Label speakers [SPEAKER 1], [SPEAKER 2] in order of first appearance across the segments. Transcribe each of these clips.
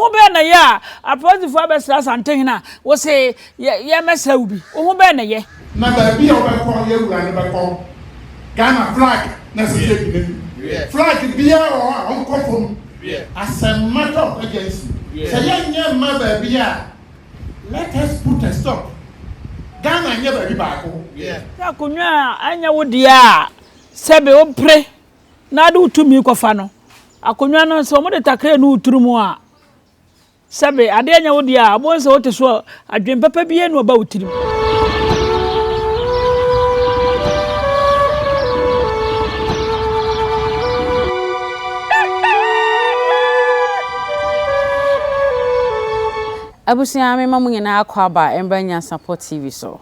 [SPEAKER 1] Wo ho bɛn na ɛyɛ a apolisifoɔ abɛsra Asantehene a wo se yɛmmɛsra wo bi? Wo ho bɛn na ɛyɛ?
[SPEAKER 2] Na baabi a wobɛkɔ yɛ wura no bɛkɔ. Ghana flag na ɛsɛ sɛ ɛgyina mu. Flag biara wɔ hɔ a ɔnkɔ fam. As a matter of urgency, sɛ yɛnyɛ mma baabi a, let us put a stop. Ghana nyɛ baabi baako.
[SPEAKER 1] Sɛ akonnwa a ɛnyɛ wo dea a sɛbe wopere na ade wo tumi kɔfa no, akonnwa no sɛ wɔde takra nu wo tiri mu a, sɛbe adeɛ nyɛ wo dea a, wobɛhu sɛ wote so a, adwene papa biara nni ɔba wo tirim.
[SPEAKER 3] Abusua mema mo nyinaa akɔ aba mbra Nyansapɔ TV so.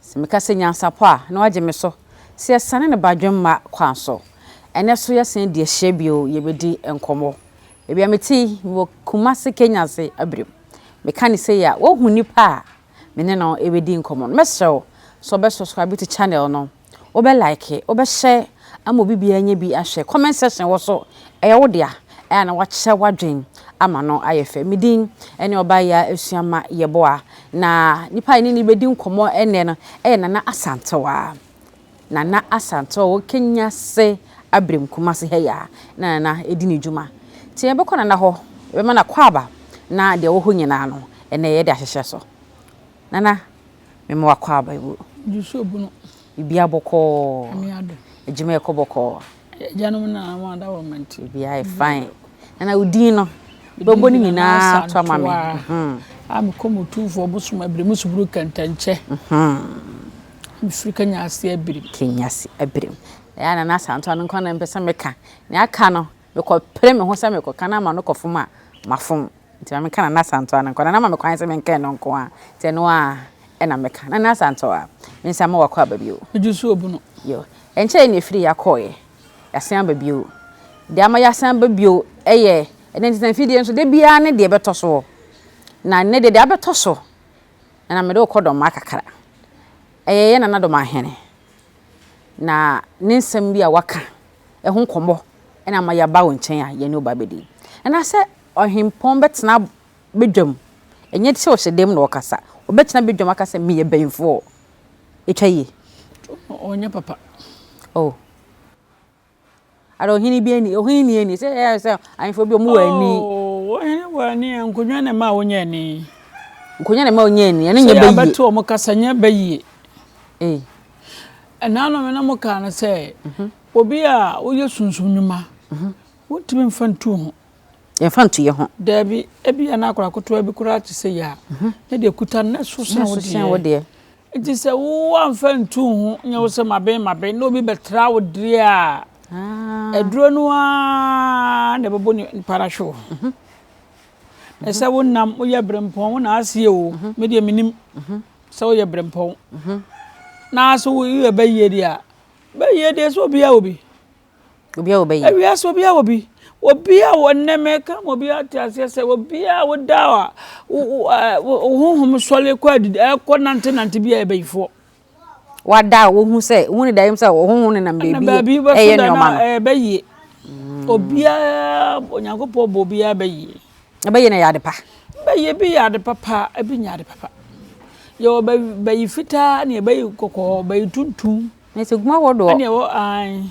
[SPEAKER 3] Sɛ meka sɛ Nyansapɔ a, na wagye me so. Sɛ yɛsane no badwemma kwan so. Ɛnnɛ so yɛasan adi ahyia bio, yɛbɛdi nkɔmmɔ. Baabi a mete yi, mewɔ Kumasi Kenyase Abirim. Meka no sei a, woahu nipa a me ne no rebɛdi nkɔmmɔ no. Mɛsrɛ wo sɛ wobɛ subscribe to channel no, wobɛ like, wobɛ share ama obi biara anya bi ahwɛ. Comment section wɔ so, ɛyɛ wo dea, ɛyɛ a na wakyerɛ w'adwen ama no ayɛ fɛ. Me din ne Ɔbaayaa Asuama Yeboah, na nipa a yɛne no rebɛdi nkɔmmɔ ɛnnɛ no yɛ Nana Asantewaa. Nana Asantewaa ɔwɔ Kenyase Abirim Kumasi ha yi a na Nana redi ne dwuma. Nti yɛbɛkɔ Nana hɔ, yɛbɛma no akwaaba na deɛ ɛwɔ hɔ nyinaa no ɛnnɛ yɛde ahyehyɛ so. Nana, mema wo akwaaba yi.
[SPEAKER 1] Nsuo bunu.
[SPEAKER 3] Biribiara bɔkɔɔ.
[SPEAKER 1] Nyame adom.
[SPEAKER 3] Adwuma ɛkɔ bɔkɔɔ.
[SPEAKER 1] Agyanom na wɔn adaworo ma nti.
[SPEAKER 3] Biribiara yɛ fine. Nana wo din no, bɛbɔ ne nyinaa to ama me.
[SPEAKER 1] A mekɔ mu tumfoɔ bosom abiri mu suburu kɛntɛnkyɛ. Mefiri Kenyase Abirim.
[SPEAKER 3] Kenyase Abirim. Ɛyɛ a Nana Asantewaa no nko na mepɛ sɛ meka. Nea aka no, mekɔpere me ho sɛ mekɔka na ama no kɔfom a, mafom. Nti ma menka Nana Asantewaa no nko. Nana ma me kwan sɛ menka ɛno nko ara. Nti ɛno ara na mɛka. Nana Asantewaa, me nsa ma wakɔ aba bio.
[SPEAKER 1] Megye so obu no.
[SPEAKER 3] Yo. Ɛnkyɛeɛ na ɛfiri yɛakɔeɛ. Yɛasan aba bio. Deɛ ama yɛasan aba bio yɛ, ɛnnɛ ntetamfidie nso, da biara ne deɛ ɛbɛtɔ soɔ. Na nnɛ deɛ, deɛ abɛtɔ so, na mede wo kɔ Dɔmmaa kakra. Ɛyɛ yɛn Nana Dɔmahene, na ne nsɛm bi a waka ho nkɔmmɔ na ama yɛaba wo nkyɛn a yɛne wo ba bɛdi. Nana, sɛ ɔhempɔn bɛtena badwam, ɛnyɛ sɛ ɔhyɛ dam na ɔkasa, ɔbɛtena badwam aka sɛ meyɛ banyimfoɔ, ɛtwa yie.
[SPEAKER 1] Ɔnyɛ papa.
[SPEAKER 3] Oh. Ara ɔhene bi ani, ɔhene ni ani, sɛ ɛyɛ sɛ ahemfo bi ɔmo wɔ ani.
[SPEAKER 1] Oh, ɔhene wɔ ani, nkonnwa na ɛma ɔnyɛ ani.
[SPEAKER 3] Nkonnwa na ɛma ɔnyɛ ani, ɛno nyɛ bɛyie.
[SPEAKER 1] Sɛ yɛabɛto ɔmo kasa nyɛ bɛyie.
[SPEAKER 3] Ee.
[SPEAKER 1] Ɛnaa no na mo kaa no sɛ, mhm. obi a woyɛ sunsum nnwuma, mhm. wontumi mfa ntu ho.
[SPEAKER 3] Yɛmfa nto yɛ ho.
[SPEAKER 1] Daabi, ebi a na akwadaa ketewa bi koraa te sɛ yɛ a, mhm. ne deɛ kuta no na ɛso sen wo deɛ. Nti sɛ wo amfa ntu wo ho nyɛ wo sɛ maben maben na obi bɛtra wo deɛ a, aduro no ara na ɛbɛbɔ nipa no ahwe wo. Mhm. Na sɛ wonam woyɛ berempɔn wo na aseɛ o, mhm. me deɛ menim mhm. sɛ woyɛ berempɔn. Na sɛ woyɛ bɛyie deɛ a, bɛyie deɛ sɛ obiara wɔ bi.
[SPEAKER 3] Obiara wɔ bɛyie.
[SPEAKER 1] Ewiase obiara wɔ bi. Obiara wɔ nnɛ mɛka ma obiara te aseɛ sɛ obiara woda a wo honhom sɔre kɔ adidi ɛkɔ nante nante bi a ɛbɛyifoɔ.
[SPEAKER 3] Wada a wohu sɛ wohu ne dayam sɛ wo honhom nenam baabi ɛyɛ nneɛma no.
[SPEAKER 1] Ɛbɛyie. Mm. Obiara Onyankopɔn bɔ obiara bɛyie.
[SPEAKER 3] Ɛbɛyie na ɛyɛ ade pa.
[SPEAKER 1] Bɛyie bi yɛ ade papa ebi nyɛ ade papa. Yɛwɔ bɛyi fitaa ne ɛbɛyi kɔkɔɔ bɛyi tuntum.
[SPEAKER 3] Na sɛ guma wɔ doɔ.
[SPEAKER 1] Ɛne ɛwɔ ae.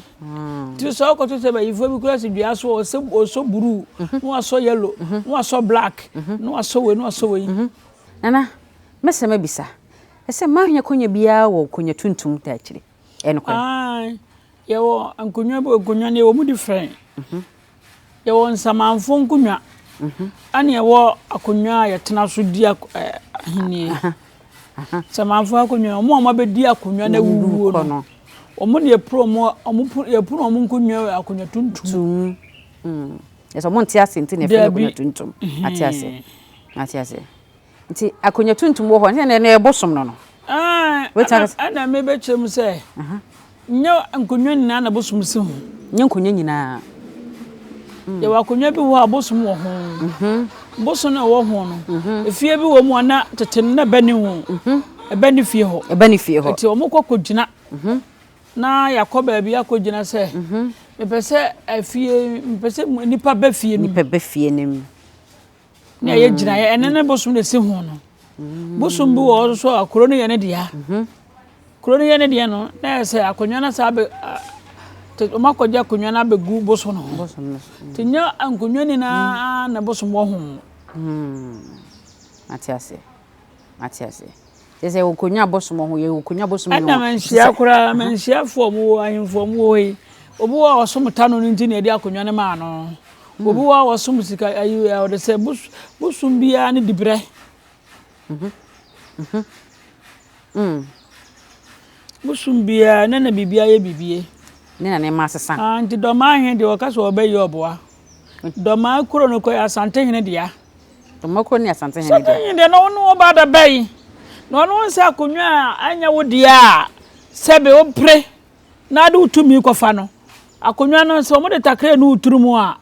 [SPEAKER 1] Nti sɛ ɔkɔto sɛ bayifoɔ bi kura si dua so ɔsɛ ɔsɔ bruu mhm. na wasɔ yellow mhm. na wasɔ black mhm. na wasɔ wei na wasɔ wei.
[SPEAKER 3] Nana mɛsɛ mabisa ɛsɛ mmaa hwɛ konya biara wɔ konya tuntum ta akyire ɛnokorɛ.
[SPEAKER 1] Ae yɛwɔ nkonnwa bi nkonnwa no yɛwɔ mu different. Yɛwɔ nsamanfoɔ nkonnwa, ɛna yɛwɔ akonnwa a yɛtena so di ahennie. Nsamanfoɔ akonnwa, wɔn a wɔabɛdi akonnwa no awuwuo no, wɔn na yɛporo wɔn, yɛpono wɔn nkonnwa akonnwa tuntum.
[SPEAKER 3] Ɛsɛ wɔn nte ase nti na yɛfrɛ no akonnwa tuntum. Ate ase, ate ase. Nti akonnwa tuntum wɔ hɔ, ɛnna ɛno yɛ bosom no no.
[SPEAKER 1] Ɛna mebɛkyerɛ mu sɛ, nyɛ nkonnwa nyinaa na bosom si ho.
[SPEAKER 3] Nyɛ nkonnwa nyinaa.
[SPEAKER 1] Yɛwɔ akonnwa bi wɔ hɔ a bosom wɔ ho. Mhm. Bosom na ɛwɔ ho no, mhm. efie bi wɔ mu a na tete no na ɛbɛ ne ho. Mhm. Ɛbɛ ne fie hɔ.
[SPEAKER 3] Ɛbɛ ne fie hɔ.
[SPEAKER 1] Nti wɔn kɔ kɔgyina. Na yɛakɔ baabi akɔgyina sɛ, mepɛ sɛ afie, mepɛ sɛ nipa bɛ fie no mu.
[SPEAKER 3] Nipa bɛ fie no mu.
[SPEAKER 1] Ne ɛyɛ gyinaeɛ, ɛne ne bosom na ɛsi ho no. Bosom bi wɔ hɔ nso a kuro no yɛ ne dea. Kuro no yɛ ne deɛ no, na ɛyɛ sɛ akonnwa no saa bɛ wɔn akɔgye akonnwa no abɛgu bosom no ho. Nti nyɛ nkonnwa nyinaa na bosom wɔ ho.
[SPEAKER 3] Mate aseɛ. Mate aseɛ. Kyerɛ sɛ yɛwɔ nkonnwa a bosom wɔ ho, yɛwɔ nkonnwa a bosom nni ho.
[SPEAKER 1] Ɛna manhyia koraa, manhyiafoɔ a wɔwɔ ahemfo a wɔwɔ hɔ yi, obi wɔ hɔ a ɔsom tano no nti na yɛde akonnwa no maa no. Obi wɔ hɔ a ɔsom sika ayi ɔde sɛ bosom biara ne dibrɛ. Bosom biara ne na biribi ayɛ bibie.
[SPEAKER 3] Ne na nneɛma asesa.
[SPEAKER 1] Ah, nti Dɔmaa hene deɛ ɔka sɛ ɔbɛyɛ ɔboa. Dɔmaa kuro no kɔ yɛ Asante hene dea.
[SPEAKER 3] Dɔmaa kuro no yɛ Asante hene dea.
[SPEAKER 1] Asante hene deɛ na ɔno ɔba abɛbɛyi. Na ɔno nsɛ akonnwa a ɛnyɛ wo dea a sɛbe wopere na ade wo tumi kɔfa no. Akonnwa no sɛ wɔde takra nu wo tiri mu a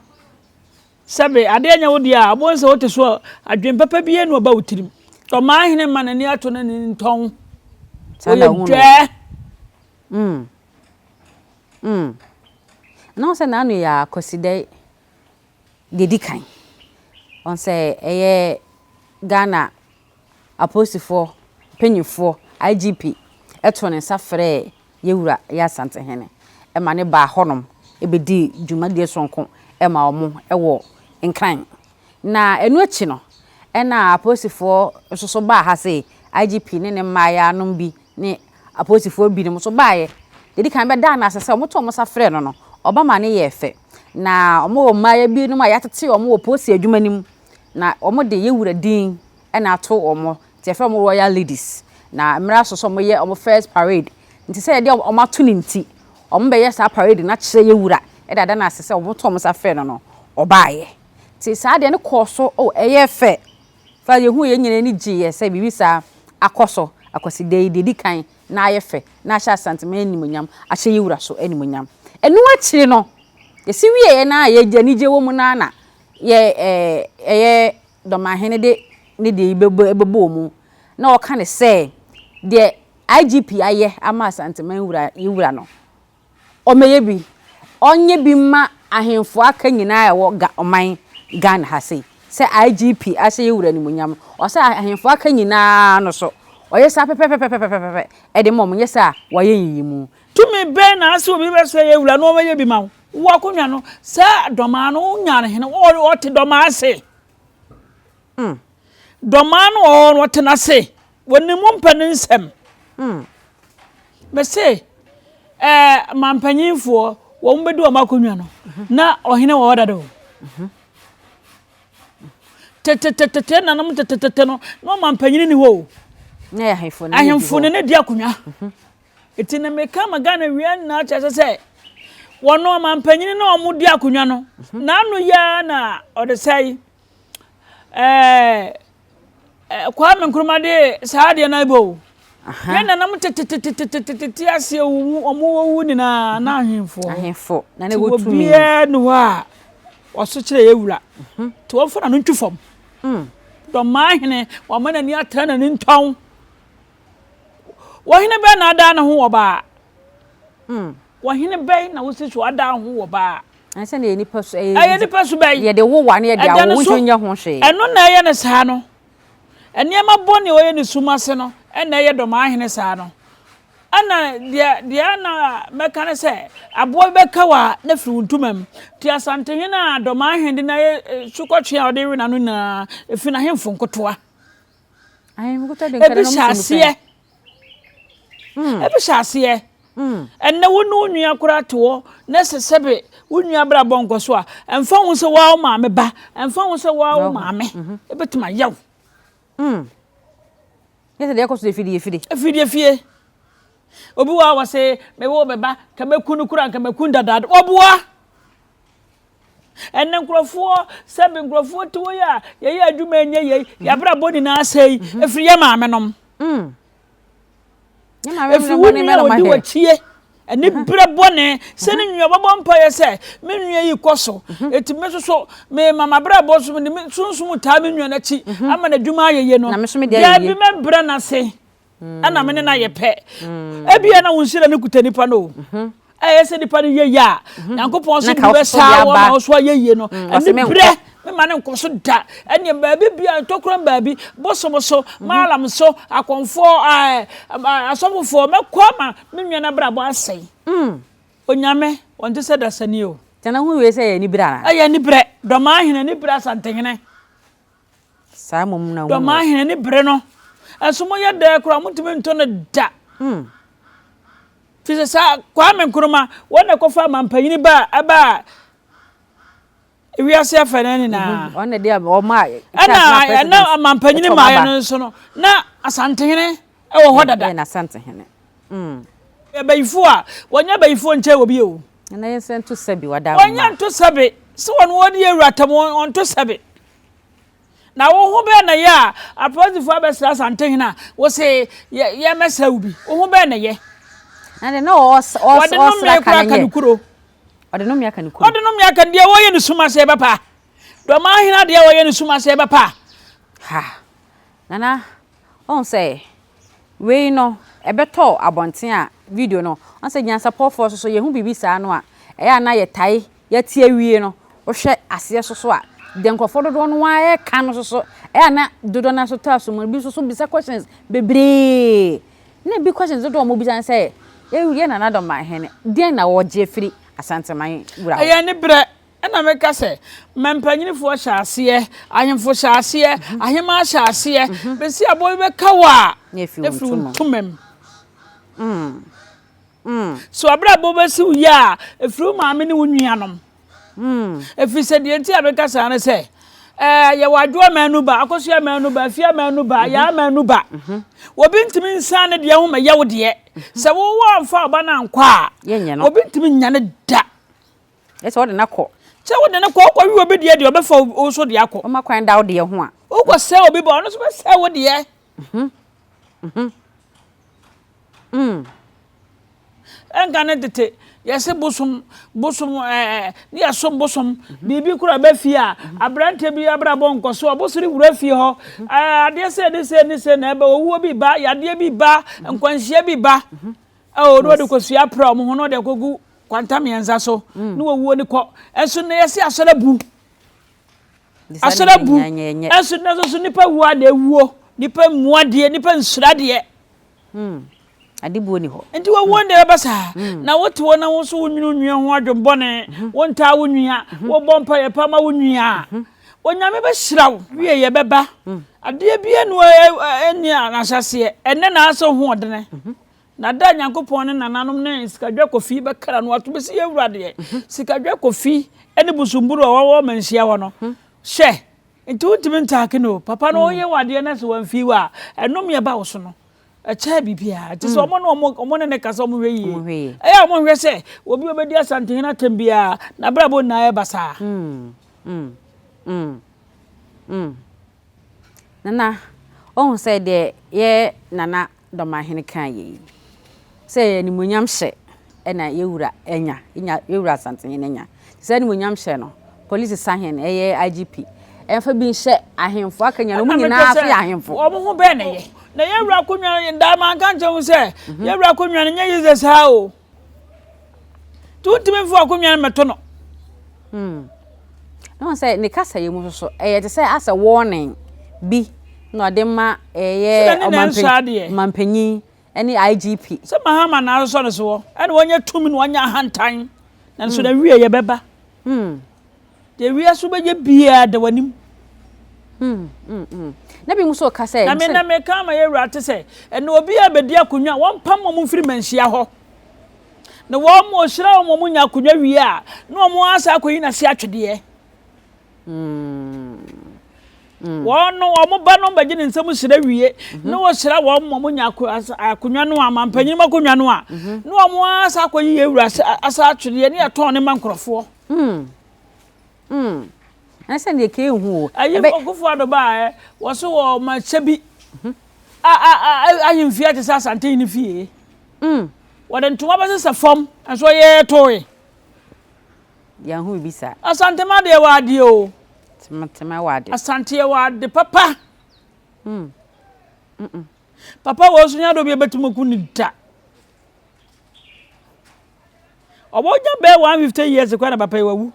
[SPEAKER 1] Sɛbe adeɛ nyɛ wo deɛ a, wobɛhu sɛ wote so a, adwene papa biara nni ɔba wo tirim. Ɔman hene ma n'ani ato ne ne ntɔn. Ɔyɛ dwɛɛ.
[SPEAKER 3] Mm. Mm. Na wɔn sɛ n'ano yɛ akwasidɛ deɛ di kan. Wɔn sɛ ɛyɛ Ghana apolisifoɔ mpanyinfoɔ IGP ɛto ne nsa frɛɛ Yɛwura yɛ Asantehene ma no baa hɔnom bɛdii dwumadie sononko maa wɔn wɔ Nkran. Na ɛno akyi no, ɛna apolisifoɔ nso so baa ha sei, IGP ne ne mmaayaa nom bi ne apolisifoɔ binom nso baeɛ. Deɛ ɛdi kan bɛdaa no ase sɛ wɔtoo wɔn nsa frɛɛ no no, ɔba maa no yɛɛ fɛ. Na wɔwɔ mmaayaa binom a yɛatete wɔn wɔ polisi adwuma no mu, na wɔde Yɛwura din na ato wɔn nti yɛfrɛ wɔn Royal Ladies. Na mmerɛ aso sɛ wɔyɛ wɔn first parade nti sɛ yɛde wɔn ato no nti wɔn bɛyɛ saa parade no akyerɛ yɛ wura de ada no ase sɛ wɔn to wɔn nsa frɛ no no ɔbaeɛ. Nti saa deɛ no kɔɔ so oh ɛyɛɛ fɛ fa yɛhu yɛn nyinaa ani gyeeɛ sɛ biribi saa akɔ so Akwasida yi deɛ ɛdi kan na ayɛ fɛ na ahyɛ Asanteman animuonyam ahyɛ yɛ wura so animuonyam. Ɛno akyiri no yɛsi wieɛ no a yɛ anigyeɛ wɔ mu no ara na yɛ ɛyɛ Dɔmahene de ne deɛ yi bɛbɔ bɛbɔɔ mu na ɔka no sɛ deɛ IGP ayɛ ama Asanteman wura yi wura no, ɔmmɛyɛ bi. Ɔnyɛ bi mma ahemfo aka nyinaa a ɛwɔ Ga ɔman Ghana ha sei. Sɛ IGP ahyɛ yɛ wura animuonyam no, ɔsɛ ahemfo aka nyinaa no so ɔyɛ saa pɛpɛpɛpɛpɛpɛpɛ de ma wɔn, nyɛ saa a wɔayɛ nyiyimu.
[SPEAKER 1] Tumi bɛn na ase obi bɛsrɛ yɛ wura na ɔmmɛyɛ bi ma wo? Wo akonnwa no, sɛ dɔmaa no, wonyaa no hene, ɔte dɔmaa ase. Mm. Dɔmaa no wɔ hɔ no, ɔte n'ase. Wɔnim wo mpɛ ne nsɛm. Mm. Mese, ɛɛ mampanyinfoɔ, wɔn bɛdi wɔn akonnwa no, mhm. na ɔhene wɔ hɔ dada o. Mhm. Tetetete nanom tetetete no, na ɔmampanyini ni hɔ o. Ahemfo ne ne di akonnwa. Mhm. Eti na meka ma Ghana wia nyinaa kyerɛ sɛ sɛ wɔn ɔmampanyini na wɔn di akonnwa no, mhm. n'ano yi ara na ɔde sɛe. Ɛɛ Kwame Nkrumah de saa adeɛ no abɔ o. Yɛn nanam tetetetetete aseɛ wɔn wɔwu nyinaa na ahemfo.
[SPEAKER 3] Ahemfo na ne wɔ tumi.
[SPEAKER 1] Obiara ni hɔ a ɔso kyerɛ yɛ wura. Mhm. Nti wɔn fa n'ano ntwi fam. Mm. Dɔmaa hene wɔn n'ani atra n'ani ntɔn. Wɔhene bɛn na adaa ne ho wɔ baa? Mm. Wɔhene bɛn na wosi so adaa ho wɔ baa?
[SPEAKER 3] Ɛsɛ na ɛyɛ nipa su.
[SPEAKER 1] Ɛyɛ nipa su bɛn?
[SPEAKER 3] Yɛde wo wa ne yɛde awo wo nyɛ ho hwee.
[SPEAKER 1] Ɛno na ɛyɛ no saa no. Nneɛma bɔne a ɔyɛ ne sum ase no ɛna ɛyɛ dɔm ahene saa no. Ɛna deɛ deɛ na mɛka ne sɛ aboa bi bɛka wa na firi wo ntoma mu. Ti asantehene a dɔm ahene de na yɛ sukɔtwe a ɔde we n'ano nyinaa efi n'ahemfo nkotoa. Ebi hyɛ aseɛ. Hmm. Ebi hyɛ aseɛ. Hmm. Ɛnɛ wo ne wo nua koraa te hɔ na sɛ sɛbe wo nua abrabɔ nkɔ so a, ɛmfa ho sɛ woa wo maame ba, ɛmfa ho sɛ woa wo maame, mhm. ebɛtumi ayɛ wo.
[SPEAKER 3] Hmm. Yɛ sɛ deɛ ɛkɔ so efidie efidie.
[SPEAKER 1] Efidie fie. Obi wɔ a wɔse mewɔ me ba ka mɛku no kura nka mɛku dadaada. Wɔboa. Ɛnnɛ nkurɔfoɔ sɛbe nkurɔfoɔ te hɔ yi a yɛyɛ adwuma ɛnyɛ yei mhm. yɛabrabɔ nyinaa sɛe mhm. ɛfiri yɛ maame nom mm. ɛfiri wo nua a ɔdi w'akyie ɛne mhm. berɛ bɔne sɛ ne nua bɛbɔ mpaeɛ sɛ me nua yi kɔ so ɛti me soso mema mabrabɔ so mede sunsum taa me nua no akyi ama n'adwuma ayɛ yie no daabi mɛbrɛ no ase ɛna me ne no ayɛ pɛ ebia na wo nhyira no kuta nipa no o mhm. ɛyɛ sɛ nipa no yɛ yie a mhm. nyankopɔn so de bɛsaa wɔ ma wo so ayɛ yie no mm, ɛne berɛ Mema no nkɔ so da. Ɛneɛ baabi bia, ntɔkuram baabi, bosom so, maalam so, akɔmfoɔ, ɛɛ, asɔfofoɔ, mɛkɔ ama me nua no abrabɔ asɛe. Onyame, ɔnte sɛ dasani o.
[SPEAKER 3] Kyɛ na ho wei sɛ ɛyɛ aniberɛ anaa?
[SPEAKER 1] Ɛyɛ aniberɛ. Dɔmaa hene aniberɛ Asantehene.
[SPEAKER 3] Saa mmom na
[SPEAKER 1] Dɔmaa hene anibere no. Ɛnso moyɛ dɛɛ koraa montumi nto no da. Firi sɛ saa Kwame Nkrumah, wɔn na ɛkɔfa amampanyini ba a ɛbaa wiase afanan nyinaa.
[SPEAKER 3] Wɔn na ɛde ɔma
[SPEAKER 1] ɛna ɛna amampanyini maaeɛ no nso no, na Asantehene wɔ hɔ dada.
[SPEAKER 3] Ɛyɛ n'Asantehene.
[SPEAKER 1] Abayifoɔ a, wɔnyɛ abayifoɔ nkyɛn wɔ bi o.
[SPEAKER 3] Ɛna yɛn nso nto sɛbi wada ama.
[SPEAKER 1] Wɔnyɛ nto sɛbi, sɛ wɔn wɔde yɛ wura tam wɔn nto sɛbi. Na wo ho bɛn na ɛyɛ a apolisifoɔ abɛsra Asantehene a wose yɛ yɛmmɛsra wo bi? Wo ho bɛn na ɛyɛ?
[SPEAKER 3] Na deɛ na ɔs ɔs
[SPEAKER 1] Wɔde nnome
[SPEAKER 3] ɔsra ka
[SPEAKER 1] koraa
[SPEAKER 3] no
[SPEAKER 1] ka
[SPEAKER 3] nyɛ.
[SPEAKER 1] ne kuro.
[SPEAKER 3] Ɔde nnome aka ne kuro.
[SPEAKER 1] Ɔde nnome aka deɛ wɔyɛ no sum ase ɛbɛpa. Dɔmahene adeɛ a wɔyɛ no sum ase ɛbɛpa.
[SPEAKER 3] Ha! Nana, woahu sɛ wei no ɛbɛtɔ abɔnten a video no, woahu sɛ nyansapɔfoɔ nso so yɛhu biribi saa no a, ɛyɛ a na yɛtae Yɛte awie no, wohwɛ aseɛ nso so a, deɛ nkurɔfoɔ dodoɔ no ara reka no nso so, ɛyɛ a na dodoɔ no ara nso tɔ aso mu. Ebi nso so bisa questions bebree. Na ebi questions dodoɔ a wɔbisa ne sɛ, yɛ Nana Dɔmahene, deɛn na wɔgye afiri Asanteman wura hɔ?
[SPEAKER 1] Ɛyɛ aniberɛ. Ɛna meka sɛ, mmampanyinifoɔ hyɛ aseɛ, ahemfo hyɛ aseɛ, ahemaa hyɛ aseɛ, bɛsi aboɔ bi bɛka wo a,
[SPEAKER 3] Na ɛfiri
[SPEAKER 1] wo ntoma mu. So abrabɔ bɛsi wo yie a, ɛfiri wo maame ne wo nuanom. Ɛfiri sɛ deɛ nti a meka saa ne sɛ, ɛɛ yɛwɔ adwoa manu ba, akosua manu ba, afia manu ba, yaa manu ba. Obi ntumi nsan ne deɛ ho ma yɛ wo deɛ. Sɛ wowɔ amfa ɔba no ankɔ a, obi ntumi nya ne da.
[SPEAKER 3] Ɛsɛ wode no akɔ.
[SPEAKER 1] Sɛ wode no kɔ, wokɔwe obi deɛ deɛ ɔbɛfa wo so deɛ akɔ.
[SPEAKER 3] Woma kwan da wo deɛ ho a.
[SPEAKER 1] Wokɔsɛe obi ba, ɔno nso bɛsɛe wo deɛ. Ɛnka ne tete yɛse bosom bosom ɛɛ ne yɛsom bosom biribi kora bɛ fie a aberanteɛ bi abrabɔ nkɔ so a bosom wura fie hɔ ɛɛ adeɛ sɛ ne sɛ ne sɛ na ɛbɛ owuo bi ba yadeɛ bi ba nkwanhyia bi ba ɛwɔ ne wɔde kɔsua pra wɔn ho na wɔde akɔgu kwanta mmiɛnsa so ne wɔwuo ne kɔ ɛnso na yɛse asɔre bu asɔre abu ɛnso na nso so nipa wuo a na ewuo nipa mmua deɛ nipa nsura deɛ.
[SPEAKER 3] Hmm. Ade buo ni hɔ.
[SPEAKER 1] Nti wɔwuo deɛ bɛba saa. Hmm. Na wote hɔ na wo nso wo nwene nua ho adwen bɔne, hmm. wo ntaa wo nua, hmm. wobɔ mpa yɛ pa ma wo nua. Onyame bɛhyira wo wie yɛ bɛba. Adeɛ bi anu ɛni ahyɛseɛ ɛnɛ na asɛ ho ɔdene. Na da a Nyankopɔn ne nananom ne Sikadwa Kofi bɛkra no ato bɛsi yɛn wura deɛ, Sikadwa Kofi ne Busumburu a wɔwɔ Manhyia hɔ no, hwɛ, nti wontumi ntaake no o, papa no ɔyɛ wo adeɛ na sɛ wamfii wo a, ɛnomeɛ ba wo so no, ɛkyɛɛ biribiara. Nti sɛ wɔn ne wɔn ne ne kasa wɔn hwɛ yie. Ɛyɛ a wɔn hwɛ sɛ obi a ɔbɛdi Asantehene atɛm biara, n'abrabɔ nyinaa yɛ basaa.
[SPEAKER 3] Nana, woahu sɛ deɛ yɛ Nana Dɔmahene kaa yɛ yi, sɛ ɛyɛ animuonyam hyɛ na yɛ wura anya, yɛ wura Asantehene anya. Saa animuonyam hyɛ no, polisi sahene, ɛyɛ IGP, ɛmfa bi nhyɛ ahemfo aka nyina, wɔn nyinaa so yɛ ahemfo.
[SPEAKER 1] Wɔn ho bɛn na ɛyɛ? Na yɛ wura akonnwa no, daa manka nkyɛn ho sɛ, yɛ wura akonnwa no nyɛ yize saa o. Nti wontumi mfa w'akonnwa no mmɛto no.
[SPEAKER 3] Hmm. Na wɔn sɛ ne kasa yi mu nso so ɛyɛ te sɛ asɛ warning bi na ɔde ma ɛyɛ ɔmampanyin ɛne IGP.
[SPEAKER 1] Sɛ Mahama na asosɔ ne soɔ ɛna wɔnyɛ tumi na wɔnyɛ ahantan na nso na wie yɛ bɛba. Hmm. Deɛ wiase wobɛyɛ biara da w'anim.
[SPEAKER 3] Hmm, hmm, hmm. Na bi mu nso ka sɛ.
[SPEAKER 1] Na me na meka ama yɛ wura te sɛ ɛna obi a bɛdi akonnwa wɔmpam wɔn mfiri manhyia hɔ. Na wɔn ɔhyira wɔn wɔn nya akonnwa wie a na wɔn asa akɔyi n'ase atwedeɛ. Wɔn no wɔn ba no bɛgye ne nsam hyira wie na wɔhyira wɔn wɔn nya akonnwa no a mampanyin akonnwa no a na wɔn asa akɔyi yɛ wura asa atwedeɛ ne yɛtɔn ne ma nkorɔfoɔ.
[SPEAKER 3] Mm. Mm. Na sɛ deɛ kee hu o.
[SPEAKER 1] Ayi Akufo Addo baa ɛ, wɔso wɔ ma hyɛ bi. Mhm. A a a ahemfie te sɛ Asante hene fie. Mm. Wɔde ntoma bɛsesɛ fam, nso ɔyɛ toe.
[SPEAKER 3] Yɛn ho bi saa.
[SPEAKER 1] Asante ma deɛ wɔ adeɛ o.
[SPEAKER 3] Tema tema wɔ ade.
[SPEAKER 1] Asante yɛ wɔ ade papa.
[SPEAKER 3] Mm. Mm.
[SPEAKER 1] Papa wɔ so nya do bi ebetumi ku ne da. Ɔbɔgya bɛyɛ 150 years kora na papa yi wawu.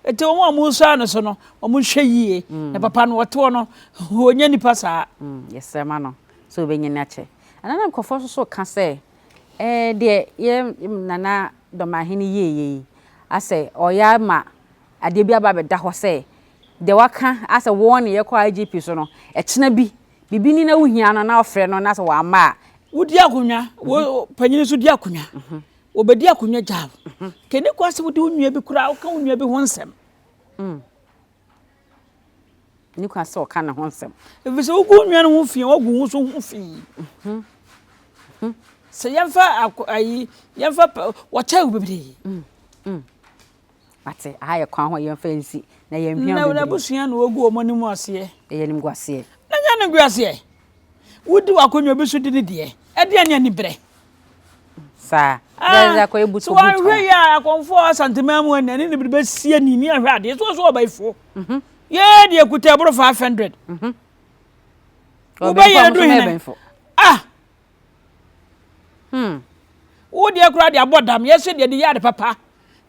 [SPEAKER 1] Enti wɔn a wɔresua no so no, wɔnhwɛ yie. Na papa no, ɔte hɔ no, ɔnyɛ nipa saa.
[SPEAKER 3] Yɛsrɛ ma no sɛ ɔbɛnyini akyɛ. Ɛna na nkurɔfoɔ nso so ka sɛ, ɛɛ deɛ yɛ Nana Dɔmahene yieeɛ yi, asɛ ɔyɛ ama adeɛ bi aba abɛda hɔ sɛ deɛ waka asɛ wɔn ne yɛkɔ IGP so no, ɛkyena bi, biribi ni na wohia no na ɔfrɛ no na sɛ wamma a.
[SPEAKER 1] Wodi akonnwa, wo panyin nso di akonnwa. Wɔbɛdi akonnwa gyaa wo. Kɛni kɔ sɛ wode wo nua bi koraa woka wo nua bi ho nsɛm.
[SPEAKER 3] Ni kwa sɛ ɔka ne ho nsɛm.
[SPEAKER 1] Ɛfiri sɛ wogu wo nua no ho fi a, woagu wo nso ho fi. Sɛ yɛmfa ayi yɛmfa wɔkyɛ wo bebree.
[SPEAKER 3] Mate, aha yɛ kwan ho a yɛmfa nsi na yɛnhwia bebree.
[SPEAKER 1] Na abusua na wɔgu wɔn anim aseɛ.
[SPEAKER 3] Ɛyɛ animguaseɛ.
[SPEAKER 1] Na nyɛ animguaseɛ. Wodi w'akonnwa bi so di ne deɛ. Ɛdeɛ ne aniberɛ.
[SPEAKER 3] Saa. Ah,
[SPEAKER 1] so wɔanhwɛ yi a akɔmfoɔ Asanteman mu ɛnna ne ne bere bɛsi ani ne ahwɛ adeɛ so so ɔbayifoɔ. Mhm. Yɛɛ deɛ kuta ɛboro 500. Mhm. Wobɛyɛ du hene. Ah. Hmm. Wo deɛ koraa de abɔ dam yɛsɛ deɛ de yɛ ade papa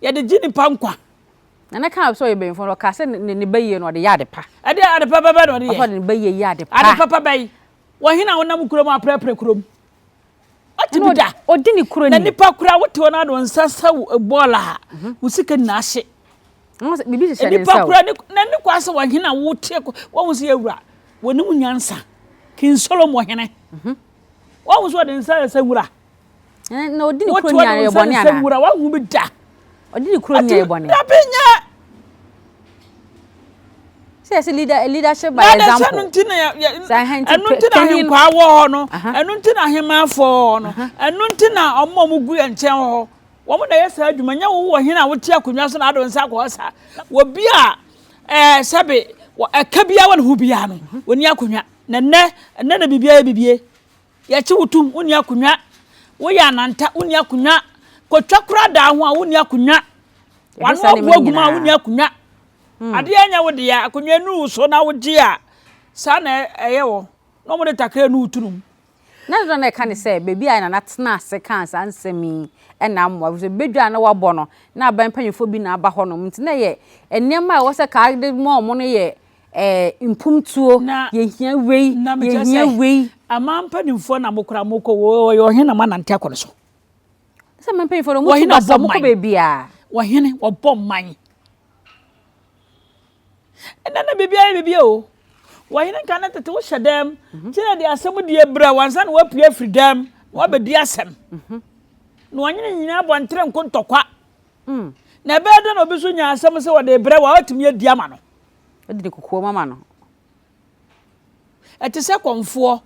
[SPEAKER 1] yɛde gye nipa nkwa.
[SPEAKER 3] Nana kaa sɛ ɔyɛ bɛnfo no ɔkaa sɛ ne ne ba yie no ɔde yɛ ade pa.
[SPEAKER 1] Ɛde ade papa bɛ na ɔde yɛ.
[SPEAKER 3] Ɔde ne ba yie yɛ ade pa.
[SPEAKER 1] Ade papa bɛyi. Wɔn a wɔnam kurom aprɛprɛ kurom. Ɔte bi da.
[SPEAKER 3] Ɔdi ne kuro ni.
[SPEAKER 1] Na nipa kura wote hɔ na ade wɔn nsa sɛ bɔɔl a mhm. wo sika nyinaa hye.
[SPEAKER 3] Bibi hyehyɛ ne nsa o.
[SPEAKER 1] Nipa kura ne na ne kwa sɛ wɔn a wote wɔn sɛ yɛwura wɔn mu nyansa. King Solomon hene. Mhm. Wɔn sɛ ɔde nsa sɛ nwura.
[SPEAKER 3] Na ɔdi ne kuro ni ayɛ bɔne
[SPEAKER 1] ana? Nwura wɔn bi da.
[SPEAKER 3] Ɔdi ne kuro ni ayɛ bɔne.
[SPEAKER 1] Dabi nyɛ.
[SPEAKER 3] Sɛ yɛsɛ leader leadership by example.
[SPEAKER 1] Na ɛno nti na ɛno nti na ahenkwaa wɔ hɔ no ɛno nti na ahemmafoɔ wɔ hɔ no ɛno nti na wɔn a wɔgu yɛn nkyɛn wɔ hɔ wɔn na ɛyɛ saa adwuma nyɛ wo wɔ hene a wote akonnwa so na ado nsa akɔ hɔ saa wɔ bi a ɛɛ sɛbe ɛka biara wɔ ne ho biara no wɔni akonnwa na nnɛ nnɛ na biribiara yɛ bibie. Yɛkye wo tom, wonni akonnwa. Woyɛ ananta, wonni akonnwa. Kotwa koraa daa ho a, wonni akonnwa. Wano aboa gu mu a, wonni akonnwa. Hmm. Adeɛ nyɛ wo deɛ, akonnwa nu wo so na wogye a, saa na ɛyɛ wɔ. Na wɔde takra nu wo tunum.
[SPEAKER 3] Na dodoɔ na ɛka ne sɛ baabi a Nana tena ase kaa saa nsɛm yi na mmoa efisɛ badwa a na wabɔ no na aban mpanyinfoɔ bi na aba hɔnom nti na ɛyɛ nneɛma a ɛwɔ sɛ kaa de ma wɔn no yɛ Eh, mpomtuo,
[SPEAKER 1] Na,
[SPEAKER 3] yɛhia wei,
[SPEAKER 1] na mekyerɛ
[SPEAKER 3] yɛhia
[SPEAKER 1] sɛ,
[SPEAKER 3] wei.
[SPEAKER 1] aman mpanimfoɔ na mo koraa mokɔ, wɔyɛ ɔhene na moanante akɔ no so.
[SPEAKER 3] Sɛ aman mpanimfoɔ no, wɔtu
[SPEAKER 1] Ɔhene
[SPEAKER 3] basa,
[SPEAKER 1] ɔbɔ
[SPEAKER 3] wɔkɔ
[SPEAKER 1] man.
[SPEAKER 3] baabiara.
[SPEAKER 1] Ɔhene, wɔbɔ man. Ɛnɛ na biribiara yɛ biribi o. Ɔhene nka ne tete wohyɛ dɛm, kyerɛ de asɛm die brɛ wo ansa na woapue afiri dɛm na woabɛdi asɛm. Na ɔhene nyinaa bɔ ntere nko ntɔkwa. Na ɛbɛyɛ dɛn na obi nso nya asɛm sɛ wɔde rebrɛ wo a woatumi adi ama no?
[SPEAKER 3] Wode ne kokoam ama no.
[SPEAKER 1] Ɛte sɛ kɔmfoɔ.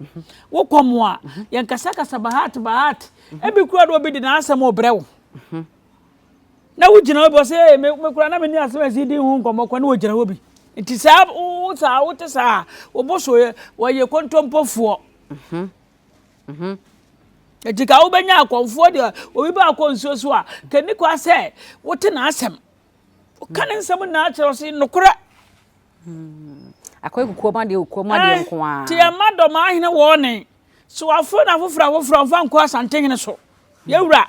[SPEAKER 1] Wo kɔm a, yɛnkasakasa bahat bahat. Ebi koraa de obi de n'asɛm rebrɛ wo. Na wogyina hɔ bi ɔsɛ ee me me koraa na me ne asɛm a ɛsi di ho nkɔmmɔ kɔ na wogyina hɔ bi. Nti saa wo saa wote saa wo bo so yɛ wɔyɛ kontompofoɔ. Nti ka wobɛnya akɔmfoɔ deɛ obi ba akɔ nsuo so a kani kwa sɛ wote n'asɛm. Woka ne nsɛm nyinaa kyerɛ ɔse nokorɛ.
[SPEAKER 3] Hmm. Akɔyɛ kukuo ma deɛ kukuo ma deɛ nko ara.
[SPEAKER 1] Te ɛma dɔm ahene wɔ ne so aforo na afoforɔ afoforɔ mfa nkɔ asantehene so. Yɛwura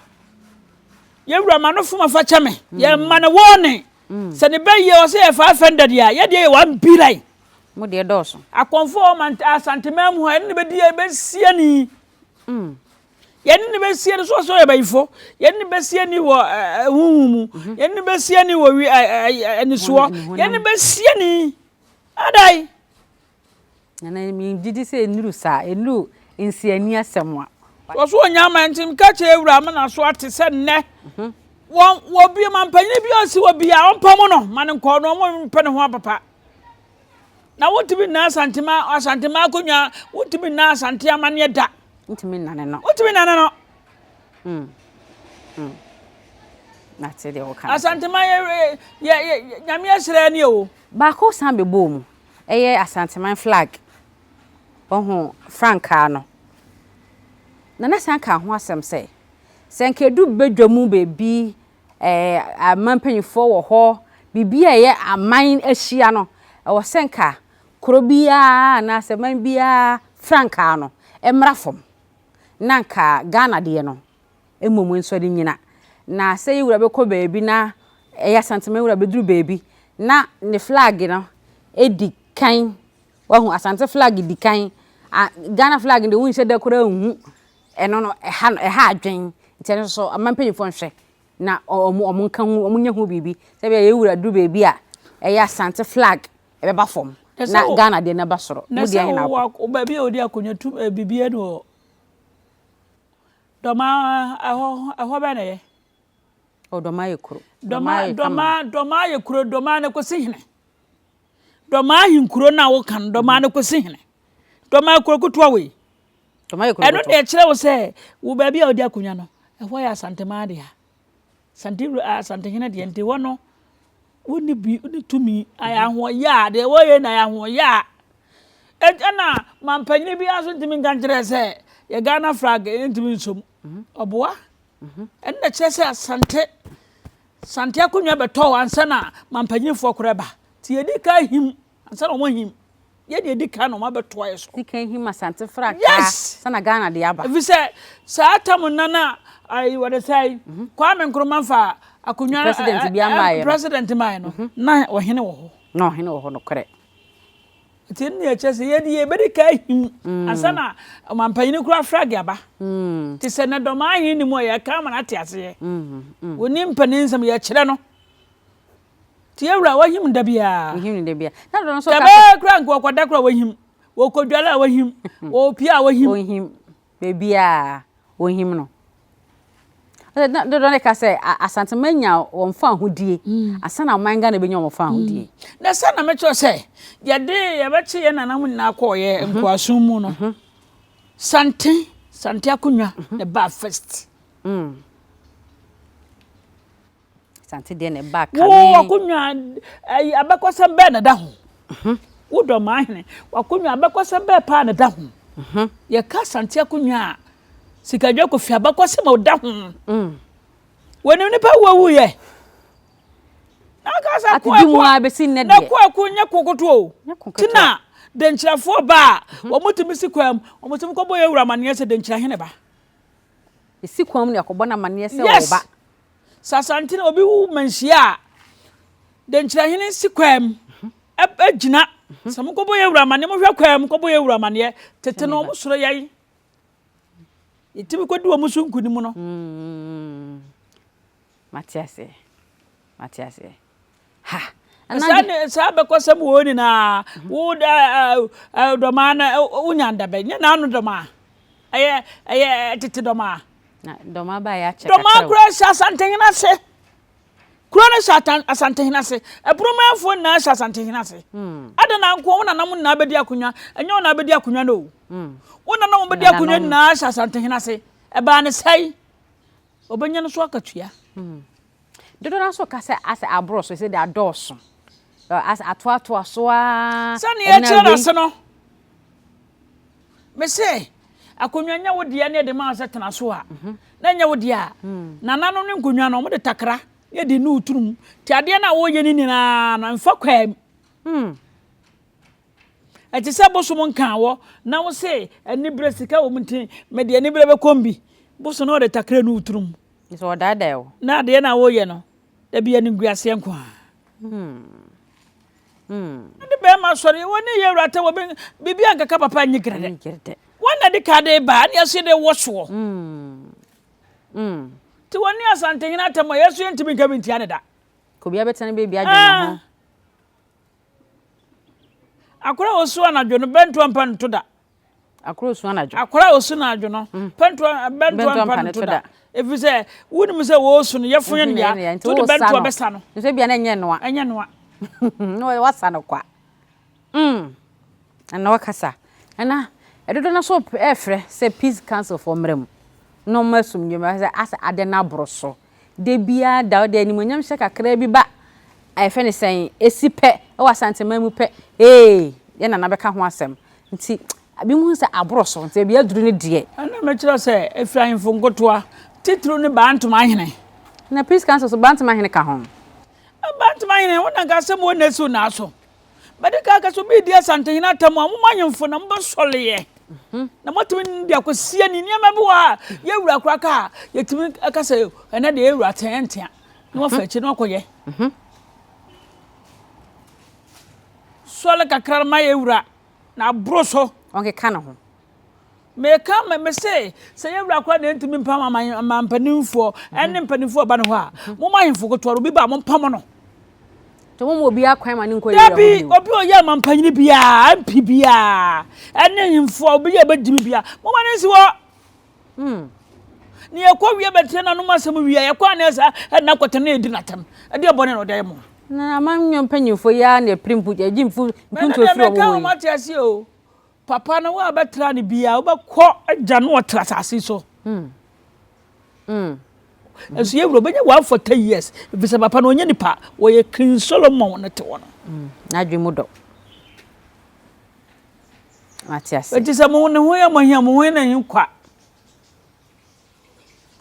[SPEAKER 1] yɛwura ma no fom afa kyɛ me. Hmm. Yɛma no wɔ ne. Hmm. Sɛ ne bɛ yie ɔsɛ yɛ 500 a yɛdeɛ yɛ 1 billion.
[SPEAKER 3] Mo deɛ dɔɔso.
[SPEAKER 1] Akɔmfoɔ wɔ asanteman mu hɔ ɛne ne bɛdi yɛ bɛsie ni. Mm. Yɛne no bɛsi ani so sɛ ɔyɛ bayifo. Yɛne no bɛsi ani wɔ huhu mu. Mhm. Yɛne no bɛsi ani wɔ wi anisoɔ. Yɛne no bɛsi ani. Adai.
[SPEAKER 3] Nana mi gidi sɛ enuru saa enuru nsiani asɛm a.
[SPEAKER 1] Wɔso ɔnya ama nti mka kyerɛ awura ama na so ate sɛ nnɛ. Mhm. Wɔn wɔ bi ma mpanyin bi ɔsi wɔ bi a ɔmpam no ma no nkɔ no ɔmo mpɛ ne ho apapa. Na wontumi nna Asantema Asantema akonnwa wontumi nna Asante amanneɛ da.
[SPEAKER 3] Wontumi nnane no.
[SPEAKER 1] Wontumi nnane no.
[SPEAKER 3] Mm. Mm. Nate deɛ woka.
[SPEAKER 1] Asantema yɛ yɛ yɛ nyame ahyira ni o.
[SPEAKER 3] Baako san bɛbɔɔ mu. Ɛyɛ Asanteman flag. Ɔho frankaa no. Nana san kaa ho asɛm sɛ, sɛ nka ɛdu badwa mu baabi ɛɛ aman mpanyinfoɔ wɔ hɔ, biribi a ɛyɛ aman ahyia no, ɛwɔ sɛ nka kuro biara anaasɛ man biara frankaa no mmra fam na nka Ghana deɛ no mmom nso de nyina. Na sɛ yɛ wura bɛkɔ baabi na ɛyɛ Asanteman wura bɛduru baabi. Na ne flag no di kan. Wahu, Asante flag di kan. A, Ghana flag deɛ wonhyɛ da koraa nhu. Ɛno no, ɛha no, ɛha adwen. Nti ɛno nso so, aman mpanyinfoɔ nhwɛ na wɔn wɔn nka ho, wɔn nyɛ ho biribi. Sɛ ebia yɛn wura duru baabi a, ɛyɛ Asante flag ɛbɛba fam na Ghana deɛ no aba soro.
[SPEAKER 1] Na
[SPEAKER 3] Mo deɛ
[SPEAKER 1] sɛ
[SPEAKER 3] he na akɔ?
[SPEAKER 1] wowɔ baabi a wɔdi akonnwa tu eh, biribiara ni wɔ Dɔmaa ɛhɔ ɛhɔ bɛn na ɛyɛ?
[SPEAKER 3] Oh, Dɔmaa yɛ kuro.
[SPEAKER 1] Dɔmaa yɛ kama. Dɔmaa Dɔmaa yɛ kuro, Dɔmaa no kɔsi hene. Dɔmaa ahenkuro no a woka no, Dɔmaa no kɔsi hene. Dɔmaa kuro ketewa wei.
[SPEAKER 3] Dɔmaa yɛ kuro
[SPEAKER 1] Ɛno
[SPEAKER 3] ketewa.
[SPEAKER 1] deɛ ɛkyerɛ wo sɛ wo baabi a wodi akonnwa no, ɛhɔ yɛ Asanteman dea. Asante wura Asantehene deɛ nti hɔ no wonni bi wonni tumi ayɛ ahoɔyɛ a deɛ wɔyɛ na ayɛ ahoɔyɛ a ɛna mampanyini biara nso ntumi nka nkyerɛ sɛ yɛ Ghana flag ntumi nsom ɔboa ɛno na kyerɛ sɛ Asante Sante akonnwa bɛtɔ ansa na mampanyinifoɔ koraa ba nti yɛdi ka him ansa na wɔn ahim Yɛ deɛ ɛdi kan na wɔn abɛtoa yɛ so.
[SPEAKER 3] Di kan him Asante frankaa
[SPEAKER 1] Yes!
[SPEAKER 3] sɛ na Ghana de aba.
[SPEAKER 1] Ɛfiri sɛ saa tam no na ayi wɔde sɛ mhm. Kwame Nkrumah fa akonnwa
[SPEAKER 3] president bi amaeɛ no
[SPEAKER 1] president maaeɛ no mhm. na ɔhene wɔ hɔ.
[SPEAKER 3] Na ɔhene wɔ hɔ nokorɛ.
[SPEAKER 1] Nti ɛno na ɛkyerɛ sɛ yɛde yɛbɛdi kan him mm. ansa na ɔmampanyini kura flag aba. Mm. Te sɛ na dɔm ahen ne mu a yɛka ama no ate aseɛ. Mm, Wɔni mpanin nsɛm yɛkyerɛ no. Nti yɛ wura wahim da biara.
[SPEAKER 3] Ohim no da biara. Na dodo nso ka
[SPEAKER 1] sɛ. Tɛbɛɛ kura nka wɔkɔda kura wahim. Wɔkɔdwale a wahim. Wɔpia a wahim.
[SPEAKER 3] Ohim. Baabiara ohim no. Na dodo no ka sɛ Asantema nya wɔn fa ahodie. Mm. Ansa na ɔman Ghana bɛnya wɔn fa ahodie.
[SPEAKER 1] Mm. Na sɛ na mekyerɛ sɛ yɛde yɛbɛkye yɛn nananom nyinaa kɔɔyɛ mhm. nkoasom mu no. Mhm. Sante Sante akonnwa mhm. na ɛbaa first.
[SPEAKER 3] Mm. Asante deɛ na ɛbaa kane.
[SPEAKER 1] Wo w'akonnwa ayi abɛkɔsɛm bɛɛ na ɛda ho. Mhm. Wo dɔ maa hene w'akonnwa abɛkɔsɛm bɛɛ paa na ɛda ho. Mhm. Yɛka Asante akonnwa a Sikadwa Kofi abɛkɔsɛm a ɔda ho. Mm. Wɔnim nipa wu awu yɛ. Na aka sɛ ko
[SPEAKER 3] Atedi mu a bɛsi nnɛ
[SPEAKER 1] na
[SPEAKER 3] deɛ.
[SPEAKER 1] ko ako nyɛ ko koto o.
[SPEAKER 3] Nyɛ ko ketewa.
[SPEAKER 1] Tina denkyirafoɔ ba a mhm. wɔn tumi si kwan mu wɔn tumi kɔbɔ yɛ wura amaneɛ sɛ denkyira hene ba.
[SPEAKER 3] Esi kwan mu na ɛkɔbɔ no amaneɛ sɛ
[SPEAKER 1] Yes.
[SPEAKER 3] ɔba.
[SPEAKER 1] Sɛ Asante na obi wu manhyia a, Denkyirahene si kwaa mu gyina. Sɛ mokɔbɔ yɛn wura amaneɛ, mohwɛ kwaa mu kɔbɔ yɛn wura amaneɛ. Tete no wɔn soro yɛn. Yɛtumi kɔdi wɔn so nkunim no.
[SPEAKER 3] Mm, mate aseɛ. Mate aseɛ. Ha!
[SPEAKER 1] Saa ne saa bɛkɔsɛm wɔ nyinaa wo dɔmaa na wonya ndabɛ nyɛ n'ano dɔmaa ɛyɛ ɛyɛ tete dɔmaa.
[SPEAKER 3] Na dɔmaa ba yɛ akyɛ
[SPEAKER 1] kakra. Dɔmaa kura hyɛ asantehene ase kuro no hyɛ asantehene ase ɛboromanfoɔ nyinaa hyɛ asantehene ase hmm. ada na nko wo nanam nyinaa bɛdi akonnwa ɛnyɛ wo na bɛdi akonnwa no o hmm. wo nanam bɛdi akonnwa nyinaa hyɛ asantehene ase ɛbaa ne sɛe ɔbɛnya no so akatua.
[SPEAKER 3] Hmm. Dodoɔ no ara nso ka sɛ asɛ aboro so, sɛ de adɔɔso. Asɛ atoatoa so ara.
[SPEAKER 1] Sɛnea yɛkyerɛ no ase no, mese akonnwa nyɛ wo deɛ ne yɛde maa sɛ tena so a, mhm. na nyɛ wo deɛ a, hmm. nananom ne nkonnwa no wɔde takra ne yɛde nu turum. Nti adeɛ no a wɔyɛ no nyinaa no mfa kwaa mu.
[SPEAKER 3] Hmm.
[SPEAKER 1] Ɛte sɛ bosom nka wɔ na wo se anibere sika wɔ mu nti mede anibere bɛkɔm bi. Bosom no ɔde takra nu turum.
[SPEAKER 3] Sɛ ɔdaadaa wo.
[SPEAKER 1] Na adeɛ no a woreyɛ no, da bi animguaseɛ nko ara. Ɔde bɛrima sɔre, wɔn ne yɛ awura tɛ wɔ bɛ biribi ankaka papa nye gerɛdɛ. Wɔn na de ka de ba, ɛne ɛso de wɔ soɔ. Nti wɔn ne Asantehene atɛm a yɛso yɛntumi nka bi ntia ne da.
[SPEAKER 3] Kobia bɛtena baabi adwene ne ho.
[SPEAKER 1] Akora a ɔsu anadwo no, bɛntoa mpa nto da.
[SPEAKER 3] Akora osu anadwo.
[SPEAKER 1] Akora osu anadwo no, mm. pɛntoa bɛntoa mpa no to da. Ɛfiri sɛ wonim sɛ wɔresu no yɛfo yɛ no ya nti wode bɛntoa bɛsa no.
[SPEAKER 3] Nso ebia na ɛnyɛ noa.
[SPEAKER 1] Ɛnyɛ noa.
[SPEAKER 3] Na wasa no kwa. Mm. Ɛna wakasa. Ɛna ɛdodo no so ɛfrɛ sɛ peace council foɔ mmerɛ mu. Na ɔmo asomdwe mu sɛ asɛ ade no aboro so. Da biara da wode animuonyam hyɛ kakraa bi ba a yɛfrɛ no sɛn ɛsi pɛ wɔ Asanteman mu pɛ ee yɛn nana bɛka ho asɛm nti binom hu sɛ aboro so nti baabi aduru no deɛ.
[SPEAKER 1] Ɛna mekyerɛ sɛ ɛfiri ahemfo nkotoa titiriw ne Bantama ahene.
[SPEAKER 3] Na Peace Council so Bantama hene ka ho.
[SPEAKER 1] Bantama hene wo na nka asɛm wɔ na esiw n'aso. Mede ka ka sɛ obi redi Asantehene atam a, mo ahemfo na mobɛsɔreɛ na moatumi ne no de akɔsi ani. Nneɛma bi wɔ a yɛwura koraa ka a, yɛtumi ka sɛ ɛnɛ deɛ yɛwura tea ɛntea na wafa akyire na wakɔyɛ. Ɔnsɔre kakra mma yɛn wura, na aboro so.
[SPEAKER 3] Ɔnkeka ne ho.
[SPEAKER 1] Meka me me se, sɛ yɛn wura koraa na ɛntumi mpam aman aman mpanimfoɔ ɛne mpanimfoɔ ɔba ne hɔ a, mhm. momma ahemfo ketewa no obi ba a mompam no.
[SPEAKER 3] Nti mo obi akwan ma ne nkɔ yɛ wura hɔ
[SPEAKER 1] bio. Dabi, obi ɔyɛ amampanyini biara, MP biara, ɛne ahemfo a obi yɛ bɛgyimi biara, momma ne nsi hɔ. Hmm. Ne yɛkɔ wie bɛtena n'anom asɛm wie a, yɛkɔ a na ɛsɛ ɛna akɔtena na yɛdi n'atɛm. Ɛdeɛ bɔne na ɔde ayɛ mo.
[SPEAKER 3] Na amanyɔ mpanyimfoɔ yi ara na ɛpere mpu ɛgye mfu mpuntuo firi wɔn hɔ yi.
[SPEAKER 1] Mɛka ate ase o. Papa no wo a bɛtra no biara wobɛkɔ agya no ɔtra asase so.
[SPEAKER 3] Mm. Mm.
[SPEAKER 1] Nso yɛ wura ɔbɛnya 140 years efisɛ papa no ɔnyɛ nipa wɔyɛ King Solomon no te hɔ no.
[SPEAKER 3] Mm. N'adwene mu dɔ. Mate ase.
[SPEAKER 1] Eti sɛ mo ne ho yɛ mo ahia mo ho yɛ n'ahi kwa.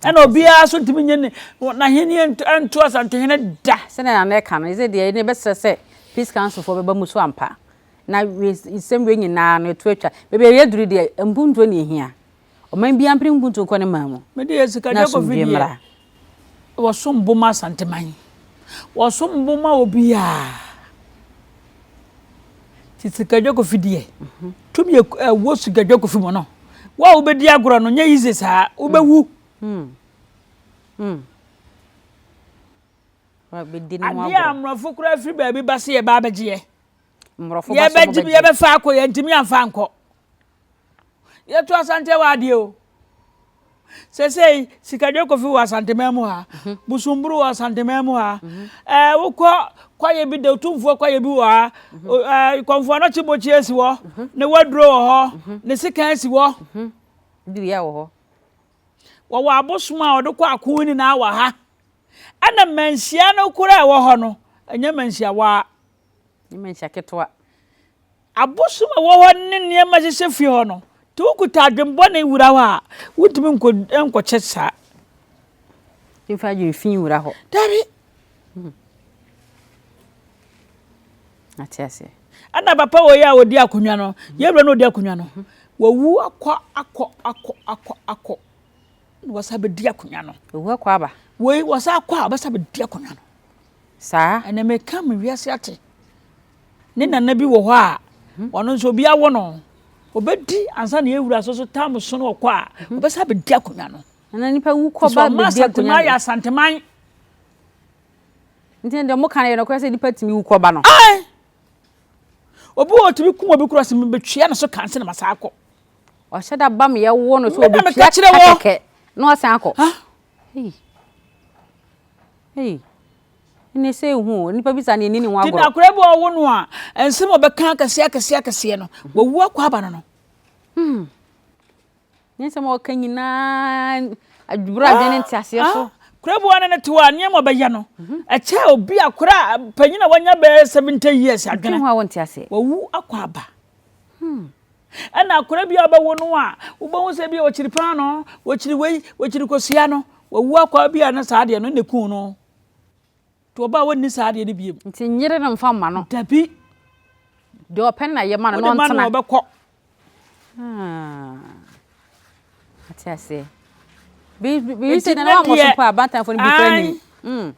[SPEAKER 1] Ɛna obiara so ntumi nye ne n'ahenni nto Asantehene da.
[SPEAKER 3] Sɛnea Nana ɛka no, ɛsɛ deɛ ɛne bɛsrɛ sɛ Peace Council foɔ bɛba mu so ampa. Na nsɛm wei nyinaa no ɛto atwa. Baabi a yɛaduru deɛ, mpuntuo na ɛhia. Ɔman biara mpere mpuntuo nkɔ ne man mu.
[SPEAKER 1] Me deɛ
[SPEAKER 3] na
[SPEAKER 1] Sikadwa Kofi
[SPEAKER 3] asomdwoeɛ
[SPEAKER 1] deɛ
[SPEAKER 3] mmra.
[SPEAKER 1] wɔsom bo ma Asanteman. Wɔsom bo ma obiara. Nti Sikadwa Kofi deɛ, tumi a ɛwɔ Sikadwa Kofi mu no, wo a wobɛdi agorɔ no, nyɛ easy saa. Wobɛwu.
[SPEAKER 3] Wabɛdi ne ho
[SPEAKER 1] Adeɛ a
[SPEAKER 3] agorɔ.
[SPEAKER 1] mmorɔfo koraa firi baabi ba sɛ yɛba abɛgyeɛ.
[SPEAKER 3] Mmorɔfo ba sɛ
[SPEAKER 1] Yɛbɛgye
[SPEAKER 3] wɔbɛgye.
[SPEAKER 1] yɛbɛfa akɔ yɛntumi amfa ankɔ. Yɛto Asante wɔ adeɛ o. Sesei Sikadwa Kofi wɔ Asanteman mu ha. Mhm. Busumburu wɔ Asanteman mu ha. Mhm. Ɛɛ wokɔ kwaeɛ bi da otumfoɔ kwaeɛ bi wɔ ha. Mhm. Ɛɛ Kɔmfoɔ Anɔkye Bokye asi hɔ. Ne waduro wɔ hɔ. Ne sekan asi hɔ.
[SPEAKER 3] Dua wɔ hɔ.
[SPEAKER 1] Wɔwɔ abosom a wɔde kɔ ako nyinaa wɔ ha. Ɛna manhyia no koraa ɛwɔ hɔ no, ɛnyɛ manhyia waa.
[SPEAKER 3] Nyɛ manhyia ketewa.
[SPEAKER 1] Abosom a ɛwɔ hɔ ne nneɛma hyehyɛ fie hɔ no, nti wokuta adwembɔne wura hɔ a, wontumi nkɔ nkɔkyɛ saa.
[SPEAKER 3] Mfa adwene fi wura hɔ.
[SPEAKER 1] Dabi.
[SPEAKER 3] Hmm. Ate aseɛ.
[SPEAKER 1] Ɛna papa wɔ yi a ɔdi akonnwa no, yɛwura no ɔdi akonnwa no, wawu akɔ akɔ akɔ akɔ akɔ na wasa bɛdi akonnwa no.
[SPEAKER 3] Wawu akɔ aba.
[SPEAKER 1] Wei wasa akɔ a ɔbɛsa bɛdi akonnwa no.
[SPEAKER 3] Saa.
[SPEAKER 1] Ɛnna meka me wiase ate. Ne nana bi wɔ hɔ a, ɔno nso obi awo no. Ɔbɛdi ansa na yɛwura so so tam so no ɔkɔ a, ɔbɛsa bɛdi akonnwa no.
[SPEAKER 3] Nana nipa wu kɔ ba bɛdi akonnwa.
[SPEAKER 1] Yɛ asanteman.
[SPEAKER 3] Nti deɛ mo ka no yɛ nokorɛ sɛ nipa tumi wu kɔ ba no.
[SPEAKER 1] Ae. Obi wɔ tumi kum obi kura sɛ mebɛtua ne so ka nse na masa akɔ.
[SPEAKER 3] Ɔhyɛ da ba me yɛwo no sɛ ɔbɛtua ka kɛkɛ na wasan akɔ. Hey. Hey. Ɛnne sɛ ehu o, nipa bi saa no yɛnni ne ho
[SPEAKER 1] Nti
[SPEAKER 3] agorɔ.
[SPEAKER 1] akwadaa bi a ɔwo no a, nsɛm a ɔbɛka akɛseɛ akɛseɛ akɛseɛ no, wawu akɔ aba no no.
[SPEAKER 3] Hmm. Ne nsɛm a ɔka nyinaa adwubura adwene ne nteaseɛ so.
[SPEAKER 1] Kura bi wɔ ne ne te hɔ a nneɛma ɔbɛyɛ no, ɛkyɛ obi akora panyin a wanya bɛyɛ 70 years adwene.
[SPEAKER 3] Ntwe ho a wonte aseɛ.
[SPEAKER 1] Wawu akɔ aba. Hmm. Ɛna akora bi a ɔbɛwo no a, wobɛhu sɛ bi a ɔkyiri paano, ɔkyiri wei, ɔkyiri kosua no, wawu akɔ bi a na saa adeɛ no na ɛkuu no. Nti ɔba a wɔnni saa adeɛ no biem.
[SPEAKER 3] Nti nyere no mfa mma no.
[SPEAKER 1] Dabi.
[SPEAKER 3] Deɛ ɔpɛ no na yɛ ma no na
[SPEAKER 1] Wode ma no
[SPEAKER 3] ɔntena.
[SPEAKER 1] ɔbɛkɔ.
[SPEAKER 3] Ah. Ate aseɛ. Biribi
[SPEAKER 1] Nti
[SPEAKER 3] sɛ na
[SPEAKER 1] na
[SPEAKER 3] wɔn so
[SPEAKER 1] deɛ
[SPEAKER 3] mpo a abantanfoɔ no bi kura
[SPEAKER 1] ae
[SPEAKER 3] nim. Mm.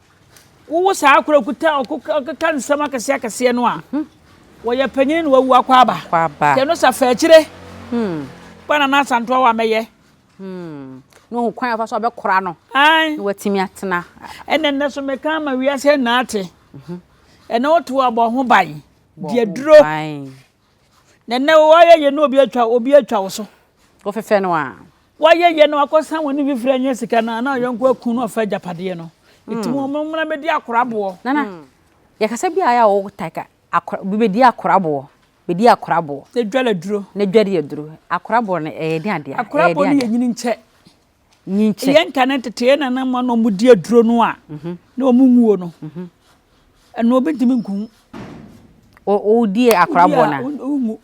[SPEAKER 1] wowo saa akora kuta ɔkeka nsɛm akɛseɛ akɛseɛ no a wɔyɛ panyin na wawu akɔ aba.
[SPEAKER 3] Akɔ aba.
[SPEAKER 1] Nti ɛno sa fa akyire.
[SPEAKER 3] Hmm.
[SPEAKER 1] Ba na n'asantoa wɔ amɛyɛ.
[SPEAKER 3] Hmm. Na ɔhu kwan a ɔfa so a ɔbɛkora no.
[SPEAKER 1] Ae.
[SPEAKER 3] Na watumi atena.
[SPEAKER 1] Ɛnɛ nnɛ so meka ama wiase nyinaa ate. Ɛnɛ wote hɔ a bɔ ho ban.
[SPEAKER 3] Bɔ
[SPEAKER 1] Di
[SPEAKER 3] ho
[SPEAKER 1] aduro.
[SPEAKER 3] ban.
[SPEAKER 1] Na nnɛ woayɛ yɛ na obi atwa obi atwa wo so.
[SPEAKER 3] Wofefɛ no a.
[SPEAKER 1] Woayɛ yɛ na wakɔsan w'ani fifiri anya sika no a na ɔyɔnko aku no afa agyapadeɛ no. Nti mo mmra mmɛdi akoraboɔ.
[SPEAKER 3] Nana, yɛkasa bi a ayɛ a wotae ka akora obi bɛdi akoraboɔ, bɛdi akoraboɔ.
[SPEAKER 1] Na dware aduro.
[SPEAKER 3] Na dware aduro. Akoraboɔ no ɛyɛ den adeɛ a?
[SPEAKER 1] Akoraboɔ no yɛ nyini nkyɛ.
[SPEAKER 3] Nyini nkyɛ.
[SPEAKER 1] Yɛn nka ne tete yɛn nana mu na wɔn di aduro no a na wɔn nwuo no. Ɛno obi ntumi nku.
[SPEAKER 3] O di akoraboɔ na.
[SPEAKER 1] Wonwu.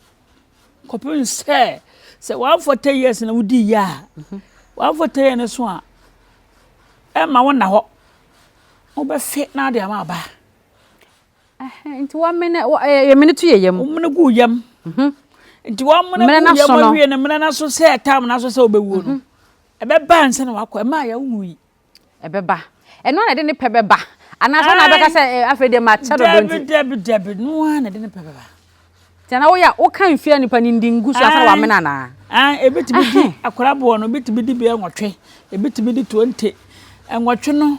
[SPEAKER 1] Kɔpem sɛ sɛ 140 years na wodi yɛ a 140 years no so a ɛma wo nna hɔ. Wobɛfe na ade ama aba.
[SPEAKER 3] Nti wɔmene yɛmene to yɛ yam.
[SPEAKER 1] Wɔmene gu yam.
[SPEAKER 3] Mhm.
[SPEAKER 1] Nti wɔmene gu yam awie no mmerɛ no so sɛ tam no so sɛ wobɛwuo no. Mhm. Ɛbɛba ansa na wakɔ ɛma yɛ wonwu yi.
[SPEAKER 3] Ɛbɛba. Ɛno na ɛde ne pɛ bɛba. Anaasɛ na abɛka sɛ afei deɛ makyɛ dodo nti.
[SPEAKER 1] Dabi dabi dabi no ara na ɛde ne pɛ bɛba.
[SPEAKER 3] Nti ana woyɛ a woka mfie a nipa no ndi ngu so ansa na wamene anaa?
[SPEAKER 1] Ae, ebetumi di akwadaa boɔ no, ebetumi di bɛyɛ nwɔtwe, ebetumi di 20. Nwɔtwe no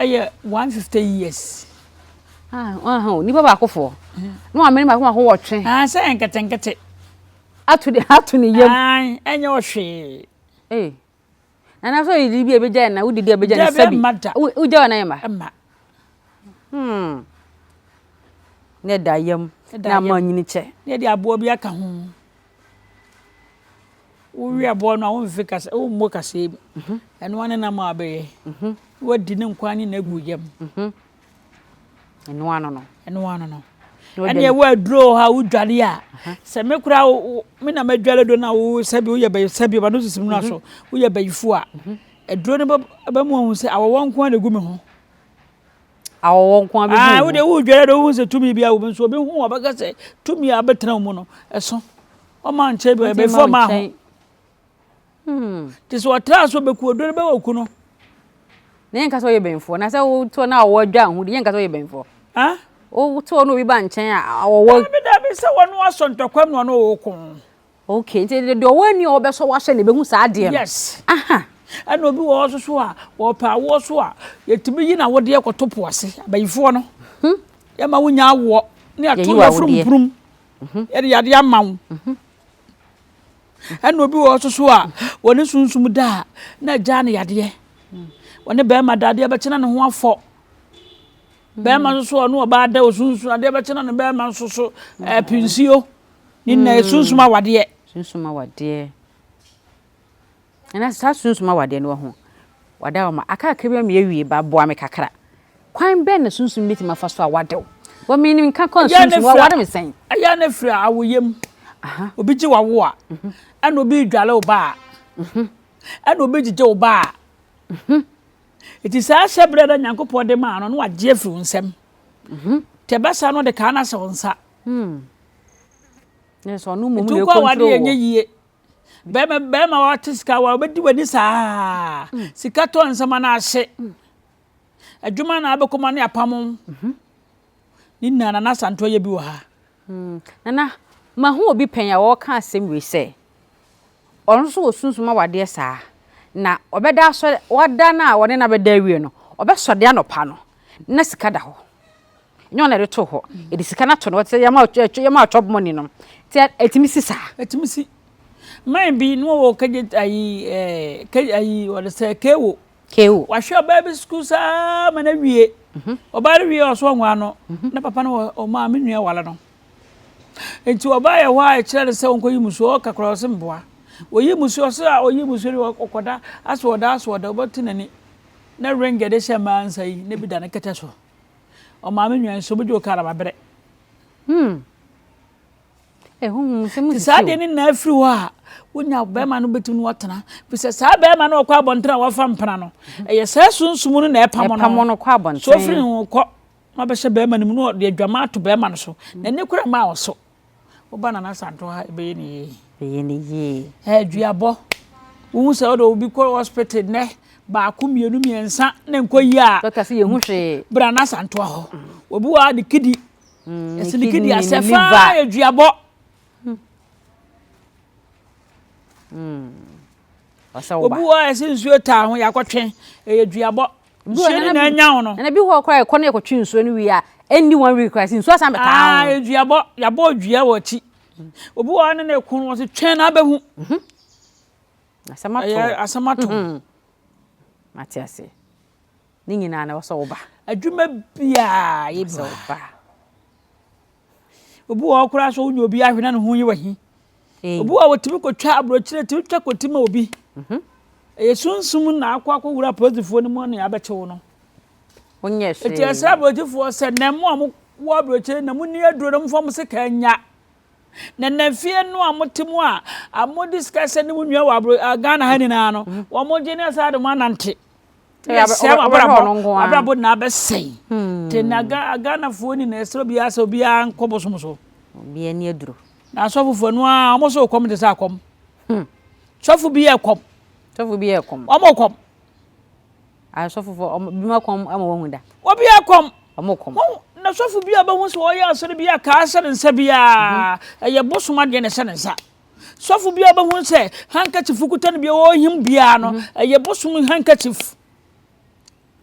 [SPEAKER 1] yɛ 150 years.
[SPEAKER 3] Ah, ah, nipa baakofoɔ. Na wamene baako baako nwɔtwe.
[SPEAKER 1] Ah, sɛ nketenkete.
[SPEAKER 3] Ato de ato ne yam.
[SPEAKER 1] Ae, ɛnyɛ ɔhwee.
[SPEAKER 3] Ee. Nana sɛ ɔyɛ bi a ebegya yɛn na wodidi a ebegya ne
[SPEAKER 1] sɛbi. Ɛmma da.
[SPEAKER 3] Wogya wɔn nan mma.
[SPEAKER 1] Ɛmma.
[SPEAKER 3] Hmm. Na ɛda yam. Na ama anyini kyɛ.
[SPEAKER 1] Na yɛde aboa bi aka ho. Wowe aboa no a womfe kasa wommɔ kaseɛ mu. Mhm. Ɛno ara ne nam a wobɛyɛ. Mhm. Wadi ne nkwa ne na agu yam.
[SPEAKER 3] Mhm. Ɛno ano no.
[SPEAKER 1] Ɛno ano no. Ɛne ɛwɔ aduro wɔ hɔ a wodware a sɛ me koraa me na madware aduro no a wo sɛbi woyɛ bɛyi sɛbi ɔba no sisi mu no so woyɛ bɛyifo a aduro no bɛmu ahu sɛ awɔwɔ nko ara na egu me ho.
[SPEAKER 3] Awɔwɔ nko ara bɛgu
[SPEAKER 1] wo ho. Wode wodware aduro wohu sɛ tumi bi awɔ mu nso obi hu ɔbɛka sɛ tumi a abɛtena wo mu no ɛso ɔma nkyɛn bi ɔyɛ bɛyifo ɔma ho. Nti sɛ ɔtra so bɛku oduro no bɛwɔ ku no.
[SPEAKER 3] Na yɛnka sɛ ɔyɛ bɛnfoɔ na sɛ wotoɔ na ɔwɔ adwa ho de yɛnka sɛ ɔyɛ bɛnfoɔ. Wotoɔ na obi ba nkyɛn a ɔwɔ.
[SPEAKER 1] Dabi dabi sɛ wɔn asɔ ntɔkwa mu na ɔno ɔwɔ ko.
[SPEAKER 3] Okay nti deɛ ɔwɔ ani a ɔbɛsɔ wahyɛ na ebehu saa adeɛ no.
[SPEAKER 1] Yes. Aha. Ɛna obi wɔ hɔ soso a wɔpɛ awoɔ so a yɛtumi yi n'awodeɛ kɔto po ase abayifoɔ no. Yɛma wonya awoɔ ne ato yɛfuru mpurum yɛde yadeɛ ama wo. Ɛna obi wɔ hɔ nso so a, wɔne sunsum da a, na agyaa no yadeɛ. Wɔne bɛrima da adeɛ bɛkye na ne ho afɔ. Bɛrima nso so ɔne ɔbaa da osunsum adeɛ bɛkye na ne bɛrima nso so ɛpe nsuo. Ne nyinaa yɛ sunsum awadeɛ.
[SPEAKER 3] Sunsum awadeɛ. Ɛna saa sunsum awadeɛ no wɔ ho. Wada wo ma aka kakra bi ama yɛawie ba boa me kakra. Kwan bɛn na sunsum bɛtumi afa so awade wo? Wɔ me nim nka kɔ sunsum waware me sɛn?
[SPEAKER 1] Ɛyɛ na firi awoyam. Obi gye wawo a, mhm. ɛna obi dwale wo ba a, mhm. ɛna obi gyegye wo ba a. Mhm. Eti saa hyɛbrɛ na Nyankopɔn de maa no na wagye afiri wo nsam. Nti ɛbɛsa no de kaa no ahyɛ wo nsa.
[SPEAKER 3] Hmm.
[SPEAKER 1] Nti wokɔ awade yɛ nyɛ yie. Bɛrima bɛrima wate sika wa obɛdi w'ani saa. Mm. Sika tɔ nsɛm ana ahye. Mm. Adwuma na abɛkɔ mu ne apam. Mhm. Ne nyinaa Nana Asantewa yɛ bi wɔ ha.
[SPEAKER 3] Mm. Nana, mahu obi pɛn a ɔreka asɛm wei sɛ ɔno nso wɔ sunsum awadeɛ saa na ɔbɛda asɔre wada no a ɔne no abɛda awie no ɔbɛsɔde anɔpa no na sika da hɔ. Nyɛ ɔno na ɛde too hɔ. Yɛde sika no ato no hɔ te sɛ yɛma yɛma chop money no. Nti ɛtumi si saa.
[SPEAKER 1] Ɛtumi si. Man bi na wɔwɔ kagye ayi ɛɛ kagye ayi wɔde sɛ kewo.
[SPEAKER 3] Kewo.
[SPEAKER 1] Wahwɛ ɔbaa bi sukuu saa ma no awie. Mhm. Ɔbaa no wie ɔso ɔnwaa no. Mhm. Na papa no wɔ ɔmaa me nua wale no. Nti ɔbaa yɛ hɔ a ɛkyerɛ no sɛ ɔnkɔyi musuo ɔka koraa ɔse mboa. Oyi musuo ɔse a ɔyi musuo no ɔkɔda asɛ ɔda asɛ ɔda ɔbɛte n'ani na ring yɛde hyɛ mmaa nsa yi na bi da ne kɛtɛ so. Ɔmaa me nua nso obegye wo kaa na mabrɛ.
[SPEAKER 3] Hmm. Nti
[SPEAKER 1] saa deɛ no nyinaa firi hɔ a wonya bɛrima no bɛtumi no watena fi sɛ saa bɛrima no ɔkɔ abɔntene a wafa mpena no ɛyɛ saa sunsum no na ɛpamo
[SPEAKER 3] no kɔ abɔntene
[SPEAKER 1] so ofiri ho kɔ na ɔbɛhyɛ bɛrima no mu na ɔde adwama ato bɛrima no so n'ani kora maa ɔso Woba Nana Asantewaa ha ɛbɛyɛ ne yie.
[SPEAKER 3] Ɛbɛyɛ ne yie.
[SPEAKER 1] Ɛɛ duabɔ. Wohu sɛ wode obi kɔ hospital nnɛ baako mmienu mmiɛnsa na nkɔ yie a.
[SPEAKER 3] Dɔkta sɛ yɛhu hwee.
[SPEAKER 1] Bra Nana Asantewaa hɔ. Obi wɔ ha ne kidi. Ɛsɛ ne kidi asɛ faa yɛ duabɔ. Obi wɔ hɔ a ɛsɛ nsuo taa ho yɛakɔtwe ɛyɛ duabɔ. Nsuo no na anya wo no.
[SPEAKER 3] Ɛna bi hɔ koraa ɛkɔ na yɛkɔtwe nsuo no wie a ɛnni one week koraa sɛ nsuo asan bɛtaa ho.
[SPEAKER 1] Ah, eduabɔ yɛabɔ dua wɔ akyi. Obi wɔ hɔ ne ne ko no wɔsi twɛn na abɛhu.
[SPEAKER 3] Mhm. Asɛm ato.
[SPEAKER 1] Ɛyɛ asɛm ato.
[SPEAKER 3] Mhm. Mate ase. Ne nyinaa na wɔsɛ wo ba.
[SPEAKER 1] Adwuma biara yɛ bi wɔ
[SPEAKER 3] ba.
[SPEAKER 1] Obi wɔ hɔ koraa sɛ wonya obi ahwɛ na ne ho yi wahi. Obi wɔ hɔ wɔtumi kɔtwa aburokyire tumi twa kɔti ma obi.
[SPEAKER 3] Mhm.
[SPEAKER 1] Ɛyɛ sunsum na akɔ akɔwura apolisifoɔ no mu na abɛkye wo no.
[SPEAKER 3] Wonyɛ hwee.
[SPEAKER 1] Eti ɛsrɛ aburokyifoɔ sɛ na mo a mo wɔ aburokyire na mo ni aduro na mo fa mo sika nya. Na na fie no a mo te mu a a mo de sika sɛ ne mo nua wɔ aburo Ghana ha nyinaa no
[SPEAKER 3] mhm.
[SPEAKER 1] wɔn mo gye ne ɛsɛ de mo anante. Yɛsɛ mo abrabɔ abrabɔ nyinaa bɛsɛe.
[SPEAKER 3] Hmm.
[SPEAKER 1] Te na Ghanafoɔ nyinaa ɛsrɛ obiara sɛ obiara nkɔ bosom so.
[SPEAKER 3] Obiara ni aduro.
[SPEAKER 1] Na asɔfofoɔ no a wɔn so kɔm te sɛ akɔm.
[SPEAKER 3] Hmm.
[SPEAKER 1] Sɔfo bi yɛ kɔm.
[SPEAKER 3] Sɔfo bi yɛ kɔm.
[SPEAKER 1] Wɔn kɔm.
[SPEAKER 3] Asɔfo fo wɔn bi ma kɔm ama wɔn hu da.
[SPEAKER 1] Obi yɛ kɔm.
[SPEAKER 3] Wɔn kɔm.
[SPEAKER 1] Wɔn na Na sɔfo bi a ɔbɛhu sɛ ɔyɛ asɔre bi a kaa hyɛ ne nsa biara, ɛyɛ bosom adeɛ na ɛhyɛ ne nsa. Sɔfo bi a ɔbɛhu sɛ handkerchief kuta no bi a ɔrehim biara no, ɛyɛ bosom handkerchief.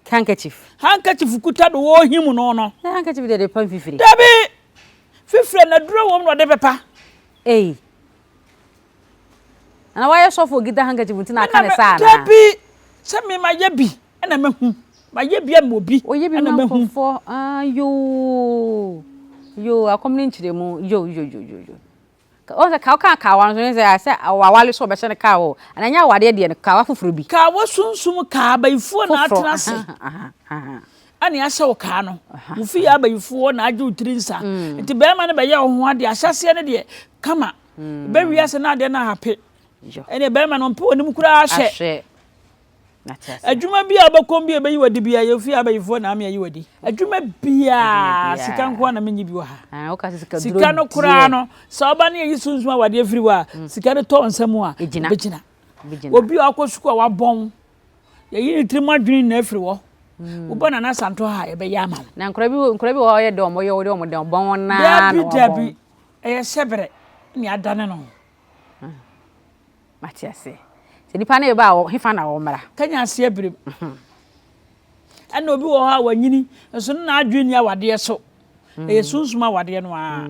[SPEAKER 3] Handkerchief.
[SPEAKER 1] Handkerchief kuta do wɔrehim no no.
[SPEAKER 3] Na handkerchief deɛ de pa mfifire.
[SPEAKER 1] Dabi! Fifire na duro wɔm na ɔde pepa.
[SPEAKER 3] Ei. Ana wayɛ sɔfo okita handkerchief nti na aka ne saa anaa?
[SPEAKER 1] Dabi! Sɛ me mayɛ bi ɛna mahu. Mayɛ bi ama obi
[SPEAKER 3] Oyɛ bi
[SPEAKER 1] ɛna
[SPEAKER 3] ma
[SPEAKER 1] mahu.
[SPEAKER 3] nkurɔfoɔ. Ah, yoo. Yoo, akɔm ne nkyerɛmu. Yoo, yoo, yoo, yoo. Wohu sɛ ka wokaa kawa no nso sɛ sɛ wawale so ɔbɛhyɛ no kawa o anaa ɛnyɛ awadeɛ deɛ no kawa foforɔ bi.
[SPEAKER 1] Kawa sunsum kaa abayifoɔ na atena ase ɛna ahyɛ wo kaa no wo fie abayifoɔ na agye wo tiri nsa mm. nti bɛrima no bɛyɛ wo ho adeɛ ahyɛseɛ no deɛ kama mm. bɛwi ase na adeɛ no ahape ɛne bɛrima no ɔmpɛ w'anim koraa hwɛ Adwuma bi a wobɛkɔm bi a ɛbɛyi wadi bi a yɛfie abayifoɔ na ame ayi wadi. Adwuma biara sika nko ara na menyi bi wɔ ha. Ah, sika no koraa no sɛ ɔba ne yɛyi sunsum awadeɛ firi hɔ a mm. sika no tɔ nsa mu a bɛgyina. Obi a ɔkɔ sukuu a wabɔn yɛyi ne tirim adwene nyinaa firi hɔ. Mm. Wobɔ Nana Santo ha a yɛbɛyɛ ama wo.
[SPEAKER 3] Na nkora bi nkora bi wɔ hɔ yɛ dɛ ɔmo yɛ wɔde ɔmo dɛn ɔbɔn wɔn naa na
[SPEAKER 1] wɔabɔn. Dabi dabi ɛyɛ hyɛbrɛ ne adane no.
[SPEAKER 3] Mm. Mate aseɛ. Sɛ nipa no reba a, hefa na ɔmmra?
[SPEAKER 1] Kanya aseɛ berem. Ɛna obi wɔ hɔ a wanyini nso ne n'adwene nni awadeɛ so. Ɛyɛ sunsum awadeɛ no ara.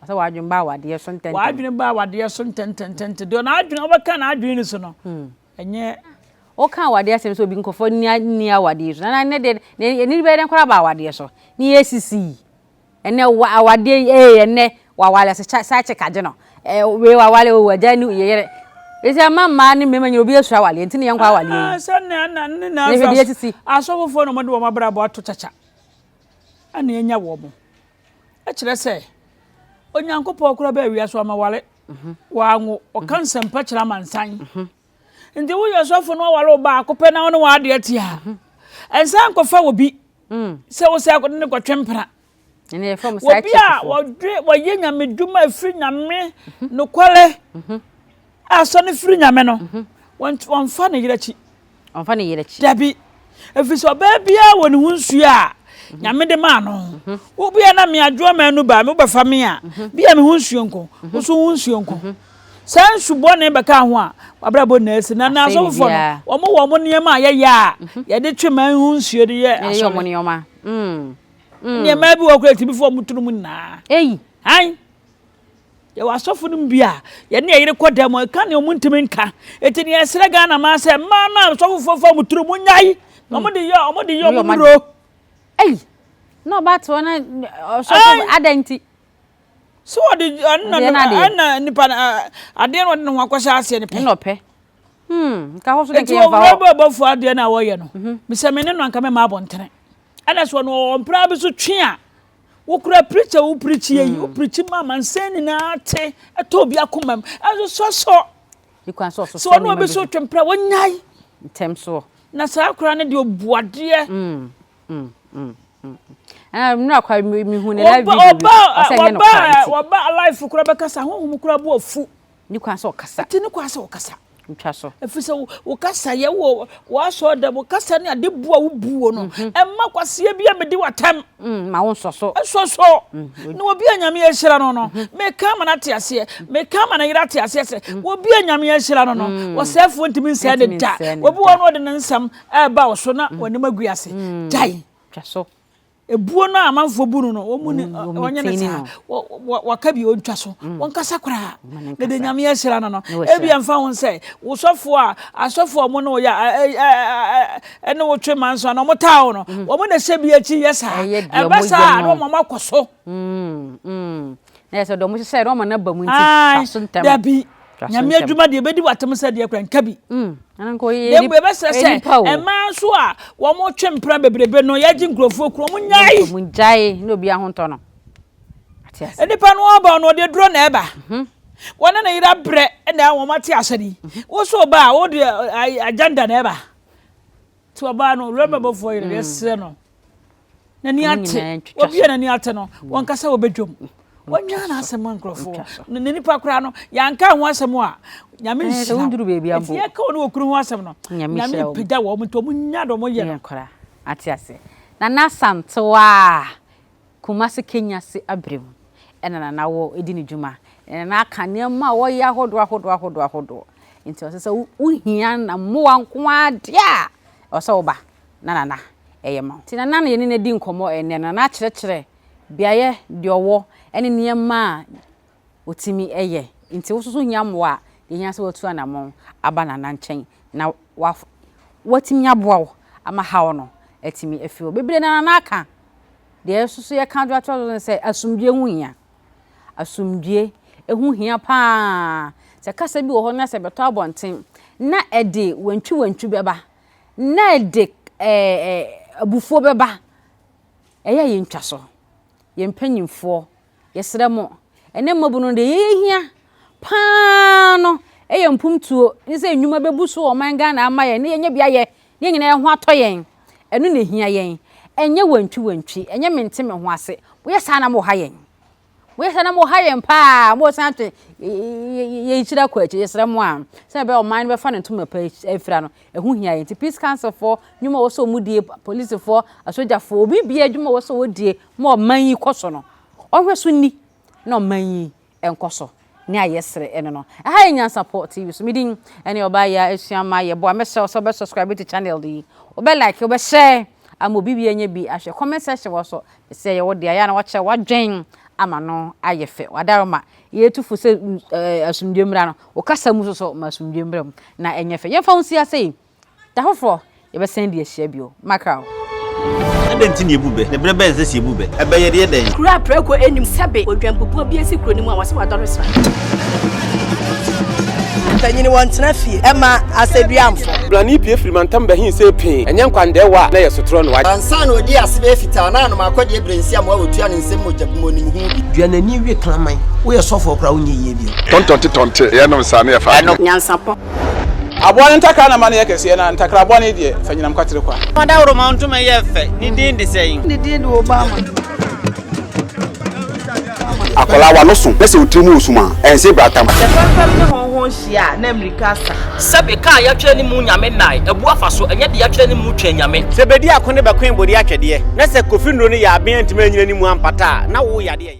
[SPEAKER 3] Sɛ w'adwene ba awadeɛ so ntɛntɛm.
[SPEAKER 1] W'adwene ba awadeɛ so ntɛntɛntɛntɛm. Deɛ n'adwene ɔbɛka n'adwene ni so no, ɛnyɛ.
[SPEAKER 3] Woka awadeɛ asɛm sɛ obi nkurɔfoɔ nni awadeɛ so. Na ne deɛ, ne bɛyɛ dɛn koraa ba awadeɛ so? Ne yɛsisi yi. Ɛnɛ wa awadeɛ yi ee ɛnɛ wawale ɔsɛ kya saa kyɛ kagye no ɛɛ wei wawale o agya ne yɛ yere esi ama mmaa ne mmarima nyina obi asuro awaleɛ nti ne yɛn nkɔ awaleɛ yi.
[SPEAKER 1] Ah, sɛ ne na ne na
[SPEAKER 3] Ne hwɛ deɛ asisi.
[SPEAKER 1] Asɔfofoɔ na wɔde wɔn abrabɔ ato kyakya ɛna anya wɔn. Ɛkyerɛ sɛ Onyankopɔn koraa bɛɛ wiase wama ware wanwo ɔka nsɛmpa kyerɛ amansan. Nti woyɛ sɔfo na waware wo baako pɛ na wo ne w'adeɛ te a ɛnsa nkɔfa wɔ bi sɛ wo sɛ akɔde ne kɔtwe mpena. Obi a wɔdwe wɔyɛ nyamedwuma ɛfiri nyame nokware a sɔ no firi nyame no wɔmfa ne yerɛ akyi.
[SPEAKER 3] Ɔmfa ne yerɛ akyi.
[SPEAKER 1] Dabi. Ɛfiri sɛ ɔbaa biara wɔ ne ho nsuo a nyame de maa no. Wo bia na me adwoa ma anu baa me wobɛfa me a bia me ho nsuo nko wo so ho nsuo nko. Saa nsu bɔne bɛka ho a wabrabɔ nyinaa asi. Na na asɔfofoɔ no wɔn wɔ wɔn nneɛma a yɛyɛ a yɛde twe man ho nsuo de yɛ asɔre. Nneɛma bi wɔ koraa tumi fa wɔn tiri mu nyinaa.
[SPEAKER 3] Eyi.
[SPEAKER 1] Ae. Yɛwɔ asɔfo no mu bi a yɛne yɛn yere kɔ dan mu ɛka nea wɔn ntumi nka. Eti nea yɛsrɛ Ghana maa sɛ mmaa no a asɔfofoɔ fa wɔn tiri mu nyae na wɔn de yɛ wɔn de yɛ wɔn nnuro.
[SPEAKER 3] Eyi. Na ɔba te hɔ na ɔsɔfo adan nti.
[SPEAKER 1] So ɔde ɛna ɛna nipa adeɛ na ɔde ne ho akɔhyɛ aseɛ no pɛ.
[SPEAKER 3] Ɛna ɔpɛ. Hmm, nka hɔ so de
[SPEAKER 1] nka yɛn fa hɔ. Eti owura bɔ bɔfo adeɛ na wɔyɛ no. Mesɛ me ne no anka mɛma abɔntene. Ɛna so ɔno ɔwɔ mpra bi so twe a wokura preacher wo preachi yi wo preachi ma amansan nyinaa te ɛtɔ obi akoma mu ɛnso sɔsɔ sɛ ɔno obi so twe mpra wɔnyae
[SPEAKER 3] ntɛm soɔ
[SPEAKER 1] na saa akora no deɛ ɔbu adeɛ wɔba alive kora bɛkasa honhom kora bo afu
[SPEAKER 3] Ne kwan sɛ ɔkasa.
[SPEAKER 1] Ɛte ne kwan sɛ ɔkasa.
[SPEAKER 3] Ntwa so.
[SPEAKER 1] Ɛfiri sɛ wo kasa yɛ wɔ w'asɔre dɛm, wo kasa ne ade bu a wobu wo no, mhm. ɛmma kwaseɛ bi a medi w'atɛm.
[SPEAKER 3] Mm, ma wo nsɔ so.
[SPEAKER 1] Nsɔ so. Mm. Na obi a Nyame ahyira no no, mhm. meka ama no ate aseɛ, meka ama no yere ate aseɛ sɛ, mm. obi a Nyame ahyira no no, wɔsɛefoɔ ntumi nsɛe ne da. Obi wɔ no ɔde ne nsɛm ɛreba wo so na w'anim agu ase. Gyae.
[SPEAKER 3] Twa so.
[SPEAKER 1] Ebuo no a amanfoɔ bu no no, wɔn mu ni wɔnyɛ no saa. Wɔka bi ɔntwa so, wɔnkasa koraa. Na deɛ Nyame ahyira no no, ebi ɛmfa ho sɛ wo sɔfoɔ a asɔfoɔ a wɔn ne wo yɛ ɛne wo twe manso anaa wɔn taa wo no, wɔn na ɛhyɛ bi akyi yɛ saa. Ɛba saa a na wɔn akɔ so.
[SPEAKER 3] Na yɛ sɛ deɛ wɔn hyehyɛ na wɔn no aba mu nti, twa so ntɛm.
[SPEAKER 1] Dabi. Nyame adwuma deɛ ɛbɛdi w'atem sɛ deɛ kora nka bi. Mm, na mmom ɛbɛsrɛ sɛ mmaa nso a wɔtwe mpena bebrebe no yɛgye nkurɔfoɔ kunu wɔn nyae.
[SPEAKER 3] Wɔn gyae na obi ahontɔ no.
[SPEAKER 1] Nipa no ɔba no ɔde aduro na ɛba. Mhm. Wɔne ne yere abrɛ na wɔn ate asɛre yi. Mhm. Wo so ɔba a wode agenda na ɛba. Ti ɔbaa no wura bɛbɔfoɔ yere yɛsrɛ no. N'ani ate. Obi a n'ani ate no, wɔnkasa wɔ badwam. Wɔnyaa n'asɛm ma nkurɔfoɔ. Na nipa koraa no, yɛanka ho asɛm a, Nyame nhyira wo. Nti yɛka wɔne wɔkunu ho asɛm no, Nyame pagya wɔn nti wɔn nya deɛ wɔn yɛ no.
[SPEAKER 3] Ate ase. Nana Asantewaa. Kumasi Kenyasi Abirem ɛna Nana wɔ di ne dwuma. Nana aka nneɛma a wɔyɛ ahodoɔ ahodoɔ ahodoɔ ahodoɔ. Nti ɔsɛ sɛ wohia na mmoa nko ara deɛ a, ɛwɔ sɛ woba na Nana ɛyɛ ma wo. Nti Nana na yɛne no adi nkɔmmɔ ɛnnɛ. Nana akyerɛkyerɛ beaeɛ deɛ ɔwɔ ɛne nneɛma a ɔtumi yɛ. Nti wo nso so hia mmoa a, deɛ ɛhia sɛ watu anammɔn aba Nana nkyɛn na watumi aboa wo ama haw no atumi afiri hɔ. Bebree na Nana aka. Deɛ ɛso so yɛka de atoa so ne sɛ asomdwoeɛ ho hia. Asomdwoeɛ ho hia pa ara. Sɛ kasa bi wɔ hɔ na sɛ ɛbɛtɔ abɔnten na ɛde wantwiwantwi bɛba, na ɛde ɛɛ abufuo bɛba, ɛyɛ a yɛntwa so. Yɛn mpanimfoɔ Yɛsrɛ mo, ɛnnɛ mmabunu no, deɛ yɛhia pa ara no yɛ mpomtuo ne sɛ nnwuma bɛbu so wɔ ɔman Ghana ama yɛn na yɛanya bi ayɛ na yɛn nyinaa yɛn ho atɔ yɛn. Ɛno na ɛhia yɛn. Ɛnyɛ wantwiwantwi, ɛnyɛ mente me ho ase. Moyɛ saa na moha yɛn. Moyɛ saa na moha yɛn paa. Mosan twe yɛn kyiri akɔ akyi. Yɛsrɛ mo a, sɛ ɛbɛyɛ ɔman no bɛfa ne ntoma pa afira no, ɛho hia yɛn. Nti Peace Council foɔ, nnwuma a ɛwɔ sɛ wɔdie, polisifoɔ, asogyafoɔ, obi biara adwuma a ɛwɔ sɛ wɔdie ma ɔman yi kɔ so no, ɔnhwɛ so nni na ɔman yi nkɔ so. Nea yɛsrɛ ɛno no. Ɛha yɛ Nyansapɔ TV so. Me din ɛne Ɔbaa Yaa Asuama Yeboah. Mɛsrɛ wo sɛ wobɛ subscribe to channel yi, wobɛ like, wobɛ share ama obi bi anya bi ahwɛ. Comment section wɔ so. Mesɛ yɛ wo dea, yɛ a na wakyerɛ w'adwen ama no ayɛ fɛ. Wadaroma, yɛtu fo sɛ asomdwe mmra no, wo kasa mu nso so ma asomdwe mmra mu na ɛnyɛ fɛ. Yɛmfa wo nsi ase yi. Da foforɔ yɛbɛsan di ahyia bio. Mackerel.
[SPEAKER 4] Adɛn nti na yɛbu bɛ? Na berɛ bɛn na ɛsɛ sɛ yɛbu bɛ? Ɛbɛ yɛ deɛ dɛn?
[SPEAKER 5] Kuro a prako nnim sɛbe odwanbubuo bi asi kuro no mu a wɔse wadɔre sra.
[SPEAKER 6] Mpanyin wɔntena fie ɛma asɛduamfo.
[SPEAKER 7] Blani pue firi mantam bɛhee see pee, ɛnyɛ nkwandɛɛwa a na ɛyɛ sotorɔ no.
[SPEAKER 8] Ansa na ɔdii ase bɛyɛ fitaa na anom akɔdeɛ berɛ nsi amoa wɔtua ne nsam mogya bi mu ɔnim ho bi.
[SPEAKER 9] Dua n'ani we kraman. Woyɛ sɔfoɔ koraa wonyɛ yie bio.
[SPEAKER 10] Tɔntɔnte tɔnte yɛnom saa ne yɛfa adwene.
[SPEAKER 5] Nyansapɔ.
[SPEAKER 7] Aboa no ntakra na ma no yɛ kɛseɛ, na ntakra bɔne deɛ, fa nyinam kwatere kwa.
[SPEAKER 11] Ɔdawuroma ntoma yɛ fɛ, ne din de sɛn?
[SPEAKER 6] Ne din de Obama.
[SPEAKER 12] Akwadaa w'ano so na sɛ wo tiri mu wɔ sum a, ɛnse bratam.
[SPEAKER 13] Sɛ fɛmfɛm ne hɔnhɔn hyia a, na mmirika asa.
[SPEAKER 11] Sɛbe ka a yɛatwerɛ ne mu Nyame nnae, abu afa so, ɛnyɛ deɛ yɛatwerɛ ne mu Twɛn Nyame.
[SPEAKER 14] Sɛ bedi ako ne bɛkoe bode atwɛdeɛ, na sɛ Kofi nnuro no yɛ aben antumi anyina ne mu ampata a, na wo yadeɛ yɛ.